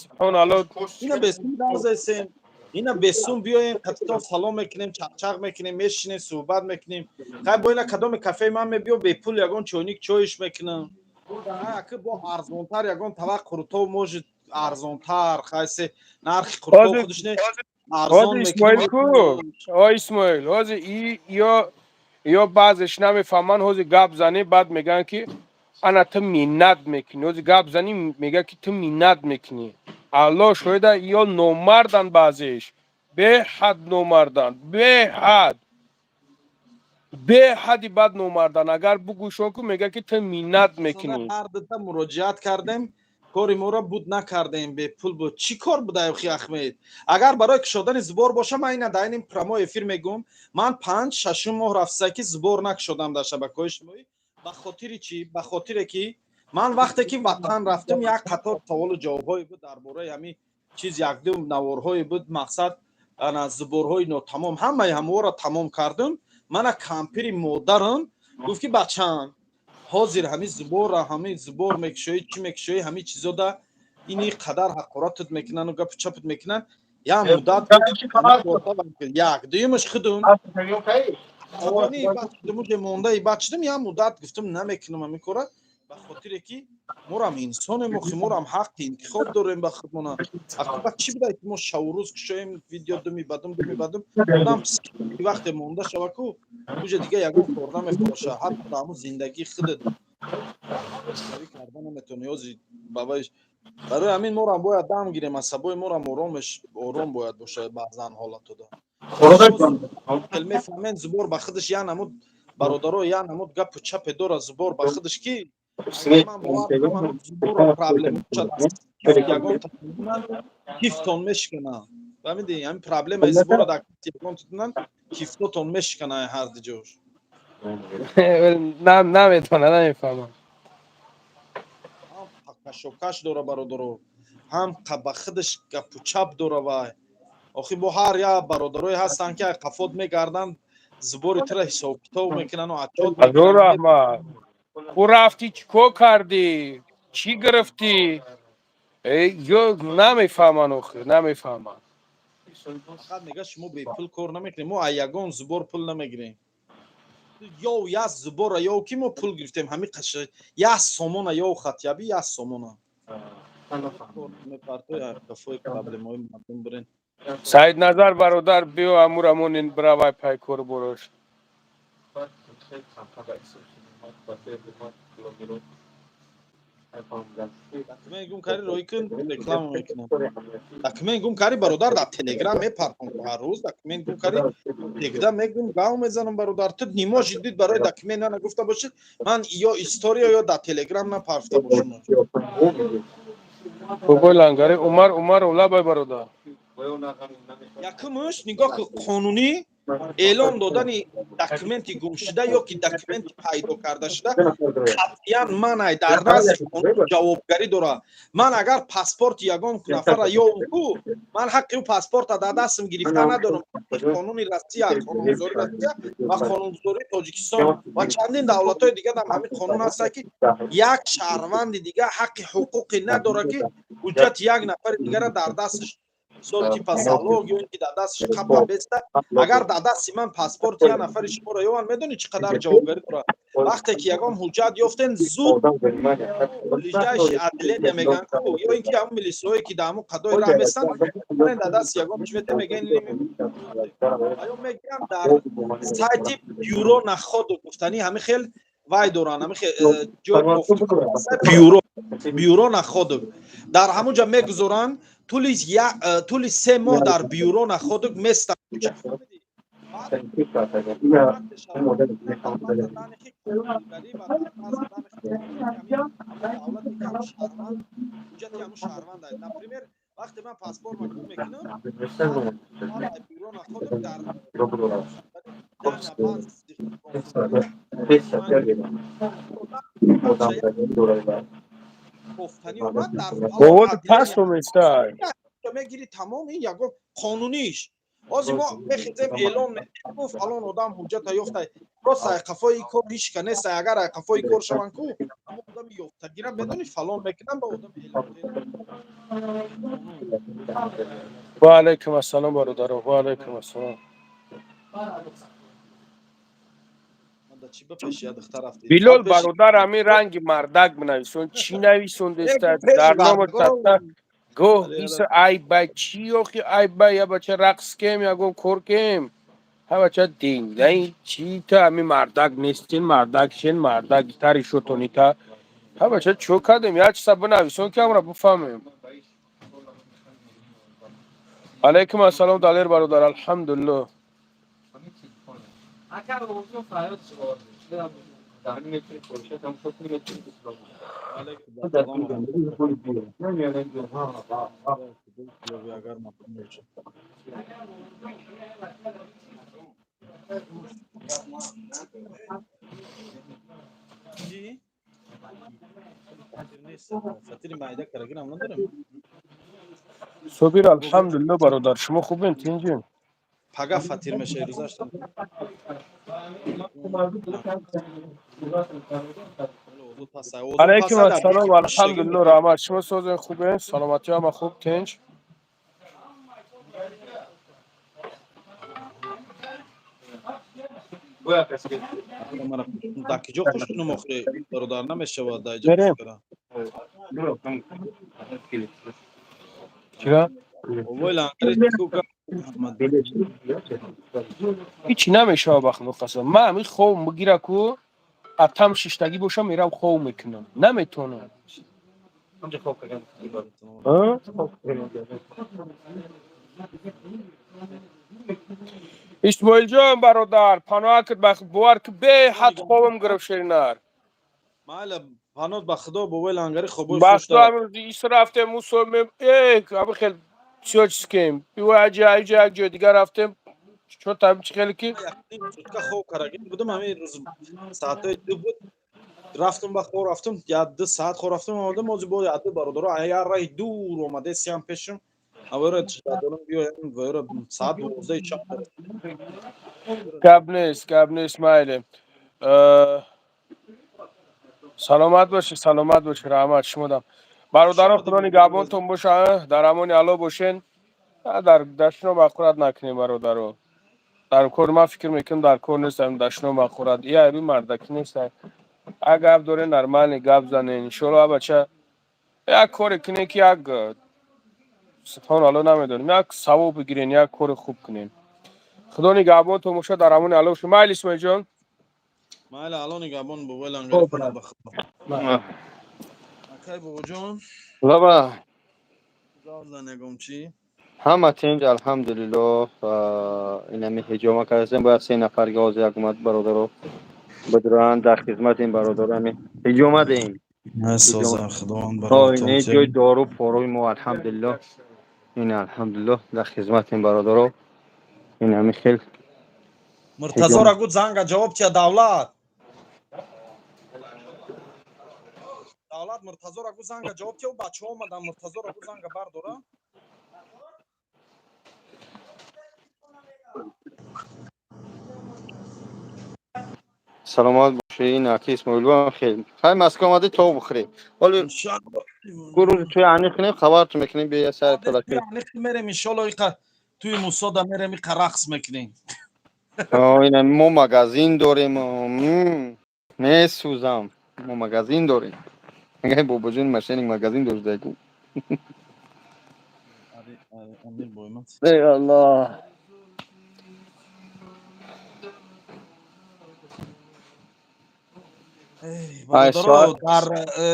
субҳоналло. Ина бесум гав зесем. Ина бесум биёем, қатитон салом мекунем, чақчақ мекунем, мешинем, суҳбат мекунем. Хай, бо ина кадоми кафеи ман мебиё, бепул ягон чойник чоиш мекунам. Аки бо арзонтар ягон тавақ қурутов, может, арзонтар, хайсе нархи қурутов худаш не арзон. Исмоил ку, о Исмоил, ҳозир и ё баъзеш намефаҳманд. Ҳозир гап занӣ, баъд мегӯянд, ки ана ту миннат мекунӣ. Ҳозир гап занӣ, мегӯяд, ки ту миннат мекунӣ. Аллоҳ шоҳида, ё номарданд, баъзеш беҳад номарданд, беҳад, беҳади бад номарданд. Агар бугӯшон ку, мегӯяд, ки ту миннат мекунӣ. Ҳар дута муроҷиат кардем, кори моро буд накардем, бепул буд. Чӣ кор буда, охи Ахмед? Агар барои кушодани сбор боша, ман ина дар ин прямой эфир мегӯм: ман панҷ шашум моҳ рафта, ки сбор накушодам дар шабакаҳои иҷтимоӣ. Ба хотири чӣ? Ба хотире ки ман вақте ки ватан рафтам, як қатор саволу ҷавобҳое буд дар бораи ҳамин чиз, якду наворҳое буд, мақсад ана сборҳои нотамом. Ҳамаи ҳамаоро тамом кардам. Мана кампири модарам гуфт, ки бачаам, ҳозир ҳамин сбора, ҳамин сбор мекушоӣ, чӣ мекушоӣ, ҳамин чизода ини қадар ҳақоратат мекунанд, гапу чапат мекунанд. Як муддат як дуюмаш худум мондаи баъд шудам. Як муддат гуфтам, намекунам ҳамин кора, ба хотире ки морам инсонем, охи морам ҳаққи интихоб дорем ба худмона. Ақиба чӣ буда, ки мо шаву рӯз кушоем видео, думи бадум, думи бадум, одам вақте монда шава ку, уҷа дига ягон кор намефороша, ҳатто дар ҳамун зиндагии худат карда наметавонӣ. Ҳози бабаи барои ҳамин морам бояд дам гирем, асабои морам оромеш ором бояд бошад баъзан ҳолатода. Мефаҳмен, сбор ба худаш я намуд, бародаро, я намуд гапу чапе дора сбор ба худаш, ки проблема кифтон мешикана. Фаҳмиди? Ҳамин проблемаи сбора дар ягон кифтотон мешикана ҳар ди ҷош. Наметавона, намефаҳмам. Ҳам кашокаш дора, бародаро, ҳам ба худаш гапу чап дора. Вай охи бо ҳар як бародарое ҳастанд, ки қафот мегарданд, сбори тура ҳисобкитоб мекунану отчёт. Азор раҳмат. Ку рафтӣ, чӣ кор кардӣ, чӣ гирифтӣ? Ё намефаҳманд, охир намефаҳманд. Фақат мега, шумо бепул кор намекунем. Мо ягон сбор пул намегирем. Ё як сбора, ё ки мо пул гирифтем, ҳами як сомона, ё хатяби як сомона мепартои проблемаҳои мардум бирен. Саидназар бародар, биё, амура монин, биравай пай кору борош. Документ гум кари, рӯй кун, реклама мекунам. Документ гум кари, бародар, дар Телеграм мепартон. Ҳар рӯз документ гум кари, егда мегум, гав мезанам. Бародар, ту ниможи дид барои документ на гуфта бошед, ман ё история, ё дар Телеграм напарфта бошам. Бобои Лангари, Умар Умаров, лабай, бародар. Якумш, нигоҳ ки, қонунӣ эълон додани документи гумшуда ё ки документи пайдо карда шуда қатъиян манъай, дар назди қонун ҷавобгарӣ дорад. Ман агар паспорти ягон нафара ёвм ку, ман ҳаққи ӯ паспорта дар дастам гирифта надорам. Қонуни Россия, қонунгузории Россия ва қонунгузории Тоҷикистон ва чандин давлатҳои дигар ҳам ҳамин қонун ҳаста, ки як шаҳрванди дигар ҳаққи ҳуқуқе надорад, ки ҳуҷҷати як нафари дигара дар дасташ, мисол, типа залог, ё ин ки дар дасташ қапа беста. Агар дар дасти ман паспорти як нафари шуморо ёван, медонӣ чӣ қадар ҷавобгарӣ дорад? Вақте ки ягон ҳуҷҷат ёфтен, зуд ближайший отделение мегӯянд ку, ё ин ки ҳамун милисиҳое, ки дар ҳамун қадои раҳ местанд, дар дасти ягон чӣ мете, мегӯян, ё мегӯянд, дар сайти бюро находок гуфтанӣ ҳамин хел вай доранд, ҳамин хел ҷои бюро находок, дар ҳамун ҷа мегузоранд. Тӯли 3 моҳ дар бюро находок местанд. Ҳуҷҷати ҳамун шаҳрванд. Например, вақте ман паспортма гум мекунам, бюро находок дар кофтанӣ омад дар Боводи паст оместа. Мегири, тамом, ин ягон қонуниш. Ҳозир мо мехезем, эълон мекунем, фалон одам ҳуҷҷата ёфта. Просто айқафои ин кор ҳеч ка нест. Агар айқафои кор шаванд ку, ҳамон одами Ёфтагира медони, фалон мекунам, ба одам эълон. Ва алайкум ассалом, бародаро, ва алайкум ассалом. Билол бародар, ҳамин ранги мардак бинависон, чӣ нависондеста дар номи тата гоҳ иса ай бай чӣ охи ай бай, я бача рақс кем, ягон кор кем, ҳа бача диндай чӣ, та ҳамин мардак нестин, мардак шен, мардак тари шотонита, ҳа бача чо кардем, як чиза бинависон, ки ҳамра бифаҳмем. Алайкум ассалом, Далер бародар, алҳамдулилло. Собир, алҳамдулилло, бародар, шумо хубен, тинҷин? Пага фатир мешавӣ, рӯзашта. Алайкум ассалом, алҳамдулилло, раҳмат, шумо созен, хубен, саломатӣ ҳама хуб, тинҷ. Дар киҷо хуш кунам охире, бародар, намешавад дар иҷо. Мерем. Чира? Овои лангари Ҳичи намешава, ба худо қасам, ман ҳамин хов бигира ку атам шиштагӣ бошам, мерам хов мекунам, наметавонам. Исмоилҷон бародар, паноҳакат, бовар ки беҳад хобам гирифт, шеринар. Майла, паноҳ ба худо, бобои лангари хобои. Ба худо, ис рафтем, усо ами хел чиё чиз кем, аҷа аҷа як ҷои дигар рафтем, чо там чи хеле ки. Сутка хоб карагин будам, ҳамин рӯз соатҳои 2 буд, рафтам ба хоб рафтам, я 2 саат хоб рафтам, омадам, ози бо яду бародаро як раҳи дур омаде сиям пешам, авара дорам биёям, вара соат 12 шаб. Гап нест, гап нест, майли, саломат бошед, саломат бошед, раҳмат шумодам, бародарон, худо нигаҳбонтон боша, дар амони Алло бошен, дар дашно бахӯрат накунем, бародаро, дар кор ман фикр мекунам, дар кор нестам дашно бахӯрат, я рӯи мардакӣ нест, як гап доре, нормальный гап занен, иншоалло, бача, як коре кунем, ки як субҳоналло, намедонем, як савоб бигирен, як кори хуб кунем, худо нигаҳбонтон боша, дар амони Алло бошед, майли, Исмоилҷон. Майли, Алло нигаҳбон, бобои лангари, ба худо, акай бобоҷон. Лаба. Гап ягом чӣ? Ҳама тинҷ, алҳамдулилло, инами ҳиҷома кардастем, бояд се нафар ҳозир як омад, бародаро бидуранд, дар хизмати ин бародарами ҳиҷома деем. Худованд. Ҷои дору порои мо, алҳамдулилло, ин алҳамдулилло, дар хизмати ин бародаро, ин ҳами хел. Муртазора гуд занга ҷавоб тия, Давлат, Давлат, Муртазора гу занга ҷавоб тия, бачаҳо омадан, Муртазора гу занга бардора. Саломат бошед, ин аки Исмоилбам хел хай Москва омади, то бухӯрӣ ҳоли гу рӯзи туи аниқ кунем, хабартон мекунем, бия сар. Аниқ мерем, иншолло, иқа туи Мусода мерем, иқа рақс мекунем. Ина мо магазин дорем, месӯзам, мо магазин дорем, бобоҷони мошенник магазин доштаку. Эй Аллоҳ. Бародаро, дар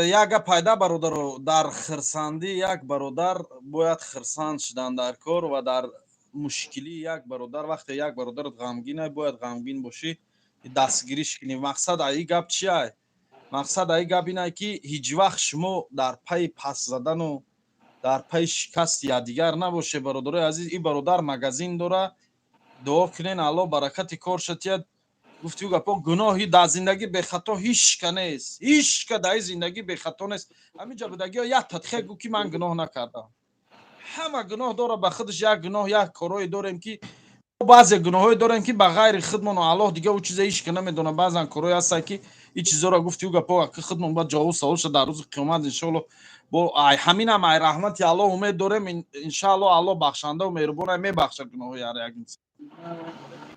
як гап пайда, бародаро, дар хирсандӣ як бародар бояд хирсанд шудан дар кор ва дар мушкилии як бародар, вақте як бародарат ғамгин, бояд ғамгин бошӣ, дастгириш кунӣ. Мақсад аи гап чия? Мақсад аи гап ин ки ҳеҷ вақт шумо дар пайи пас задану дар пайи шикасти якдигар набоше. Бародарои азиз, ин бародар магазин дора, дуо кунен, Алло баракати корша тият. Гуфти гапо, гуноҳи дар зиндагӣ бехато ҳичка нест, ҳичка дар ин зиндагӣ бехато нест. Ҳаминҷа будагиҳо як тадхе гӯ, ки ман гуноҳ накардам. Ҳама гуноҳ дора ба худаш, як гуноҳ, як корое дорем, ки баъзе гуноҳҳое дорем, ки ба ғайри худмону Аллоҳ дига ӯ чиза ҳичка намедонад. Баъзан корое ҳастанд, ки Ин чизоро гуфти, ӯ гапо ки худмон бояд ҷавоб савол шуда дар рӯзи қиёмат, иншоалло. Бо ай ҳаминам, ай раҳмати Аллоҳ умед дорем, иншоалло. Аллоҳ бахшандаву меҳрубона, мебахшад гуноҳои ҳар як инсон.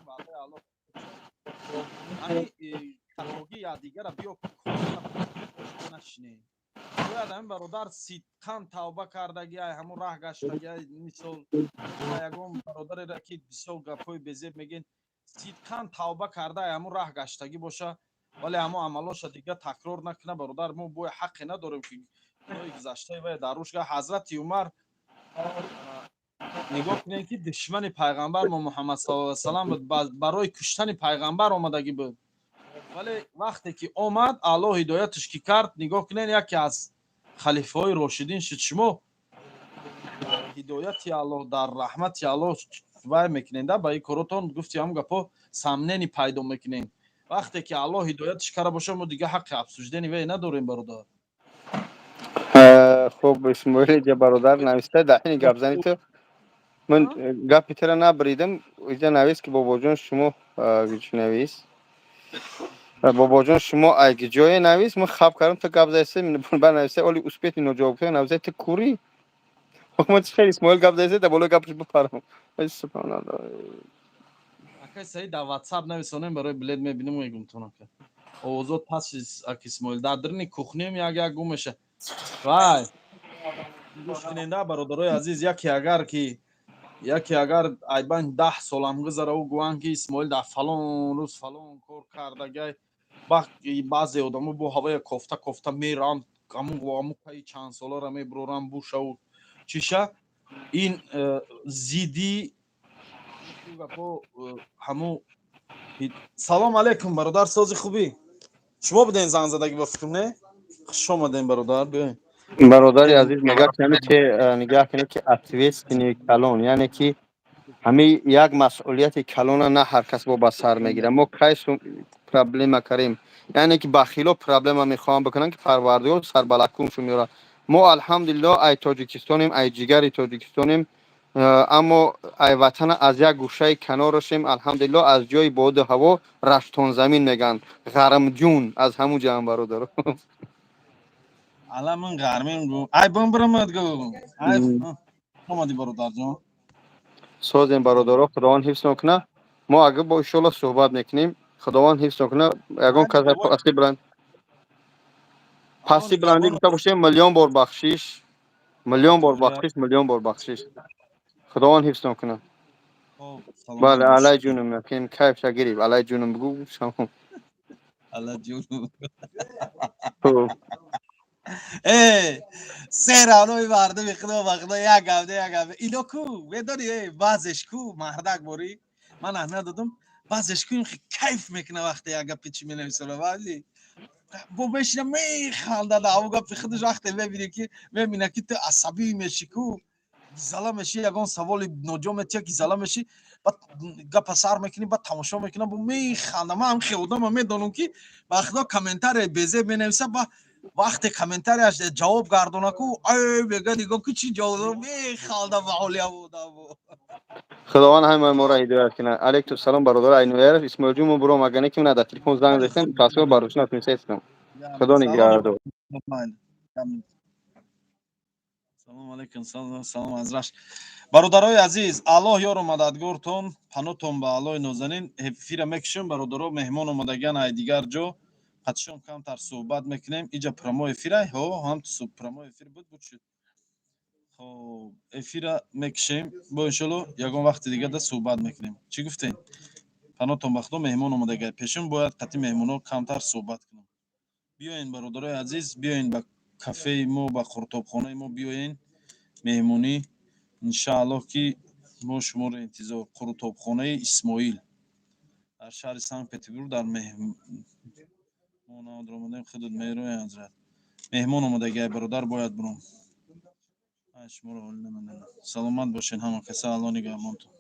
Ваъдаи Аллоҳ. Ҳамин хатогии якдигара биё нашинем. Бояд ҳамин бародар сидқан тавба кардаги, ай ҳамун раҳ гаштаги. Ай мисол, ягон бародареро ки бисёр гапҳои безеб мегӯен, сидқан тавба карда, ай ҳамун раҳ гаштагӣ боша, вале ҳамон амалоша дига такрор накуна. Бародар, мо бояд ҳаққе надорем, ки гуноҳи гузаштаи вай дар рӯшга. Ҳазрати Умар, нигоҳ кунед, ки душмани пайғамбар мо Муҳаммад саллаллоҳу алайҳи васаллам буд, барои куштани пайғамбар омадагӣ буд, вале вақте ки омад, Аллоҳ ҳидояташ ки кард, нигоҳ кунед, яке аз халифаҳои рошидин шуд. Шумо дар ҳидояти Аллоҳ, дар раҳмати Аллоҳ вай мекунед, ба ин коротон, гуфти ҳам гапо, сомнение пайдо мекунед. Вақте ки Аллоҳ ҳидояташ карда боша, мо дига ҳаққи обсуждение вай надорем, бародар. Хуб, Исмоил, иҷа бародар нависта, дар ҳини гапзани ту ман гапи тура набридам. Иҷа навист, ки бобоҷон, шумо чӣ навис, бобоҷон, шумо айги ҷое навис. Ман хаб кардам, ту гап заиста, ба нависта, оли успеть ноҷавоб кунам, нависта: ту курӣ. Ман чӣ хел, Исмоил гап заиста, дар болои гапаш бипарам? Ай, субҳаналлоҳ. Акай Саид, дар WhatsApp нависонем, барои билет мебинем, мегум тон. Ака, овозот пас, ак Исмоил, дар дарини кухнем як як гум меша. Вай, гӯш куненда, бародарои азиз, яке агар ки, яке агар айбан 10 солам гузара, ӯ гӯянд, ки Исмоил дар фалон рӯз фалон кор кардагай, баъзе одамо бо ҳавоя кофта кофта меранд, ҳамун пайи чанд соларо мебуроранд, бушаву чиша. Ин зидди гапо ҳаму. Салом алейкум, бародар, сози, хубӣ? Шумо будем занг задагӣ, ба фикрам, не? Хуш омадем, бародар, биёем. Бародари азиз мегӯяд, ки ҳами че нигаҳ кунед, ки ответственный калон, яъне ки ҳами як масъулияти калона на ҳар кас бо ба сар мегирад. Мо кай проблема карем, яъне ки бахило проблема мехоҳам бикунанд, ки Парвардигор сарбалакуншу меорад. Мо, алҳамдулиллоҳ, ай тоҷикистонем, ай ҷигари тоҷикистонем, аммо ай ватана аз як гӯшаи канорошем. Алҳамдулиллоҳ, аз ҷои боду ҳаво раштонзамин мегӯянд, ғармҷун, аз ҳамун ҷаҳам, бародаро. Ала ман гармим гу, ай бум биромад гу, ай омади, бародарҷон. Созем, бародаро, Худованд ҳифз кунад. Мо агар бо иншоалло суҳбат мекунем, Худованд ҳифз кунад. Ягон кас пасти баланд, пасти баландӣ гуфта бошем, миллион бор бахшиш, миллион бор бахшиш, миллион бор бахшиш. Худованд ҳифз кунад. Бале, алай ҷунум якем, кайфша гириф, алай ҷунум бугу. Алай ҷунум. Э, серавнои мардуми худо, ба худо, як гавде, як гавде ино ку медони, э, баъзеш ку мардак борӣ, ман аҳамият додам, баъзеш ку ин кайф мекуна, вақте як гапи чӣ менависона, баъзи бо мешина, механдад аву гапи худаш. Вақте мебинӣ, ки мебина, ки ту асабӣ мешӣ ку, гизала мешӣ, ягон саволи ноҷо метия, гизала мешӣ, баъд гапа сар мекунӣ, баъд тамошо мекунам, бо механда. Ман ҳам одама медонам, ки ба худо, комментария безеб менависа, ба вақте комментарияш ҷавоб гардона ку, ай, мега, нигоҳ ку, чӣ ҷавоб, механда ба ҳоли одаму. Худованд ҳамаи моро ҳидоят кунад. Алейкум салом, бародар Айнуяров. Исмоилҷон, мо буром, агар не ки ман дар телефон занг задем, тасвир барош натунистам. Худо нигаҳдор. Салом алейкум, салом аз Рашт. Бародарои азиз, Аллоҳ ёру мададгортон, панотон ба Аллоҳи нозанин. Эфира мекушем, бародаро, меҳмон омадаган ай дигар ҷо, қатишон камтар суҳбат мекунем. Иҷа прямой эфира, ҳо, ҳам прямой эфир буд шуд. Хоб, эфира мекушем, бо иншолло ягон вақти дигар да суҳбат мекунем. Чӣ гуфтем? Панотон ба Худо, меҳмон омадагай пешум, бояд қатъи меҳмоно камтар суҳбат кунам. Биёен, бародарои азиз, биёен ба кафеи мо, ба қуртобхонаи мо биёен меҳмонӣ, иншааллоҳ, ки мо шуморо интизор. Қурутобхонаи Исмоил дар шаҳри Санкт Петербург. Дар меҳмон омадем, худут мерои, ҳазрат, меҳмон омадагай, бародар, бояд буром. Шуморо ҳол намедонам. Саломат бошед ҳама каса, Алло нигаҳбонтон.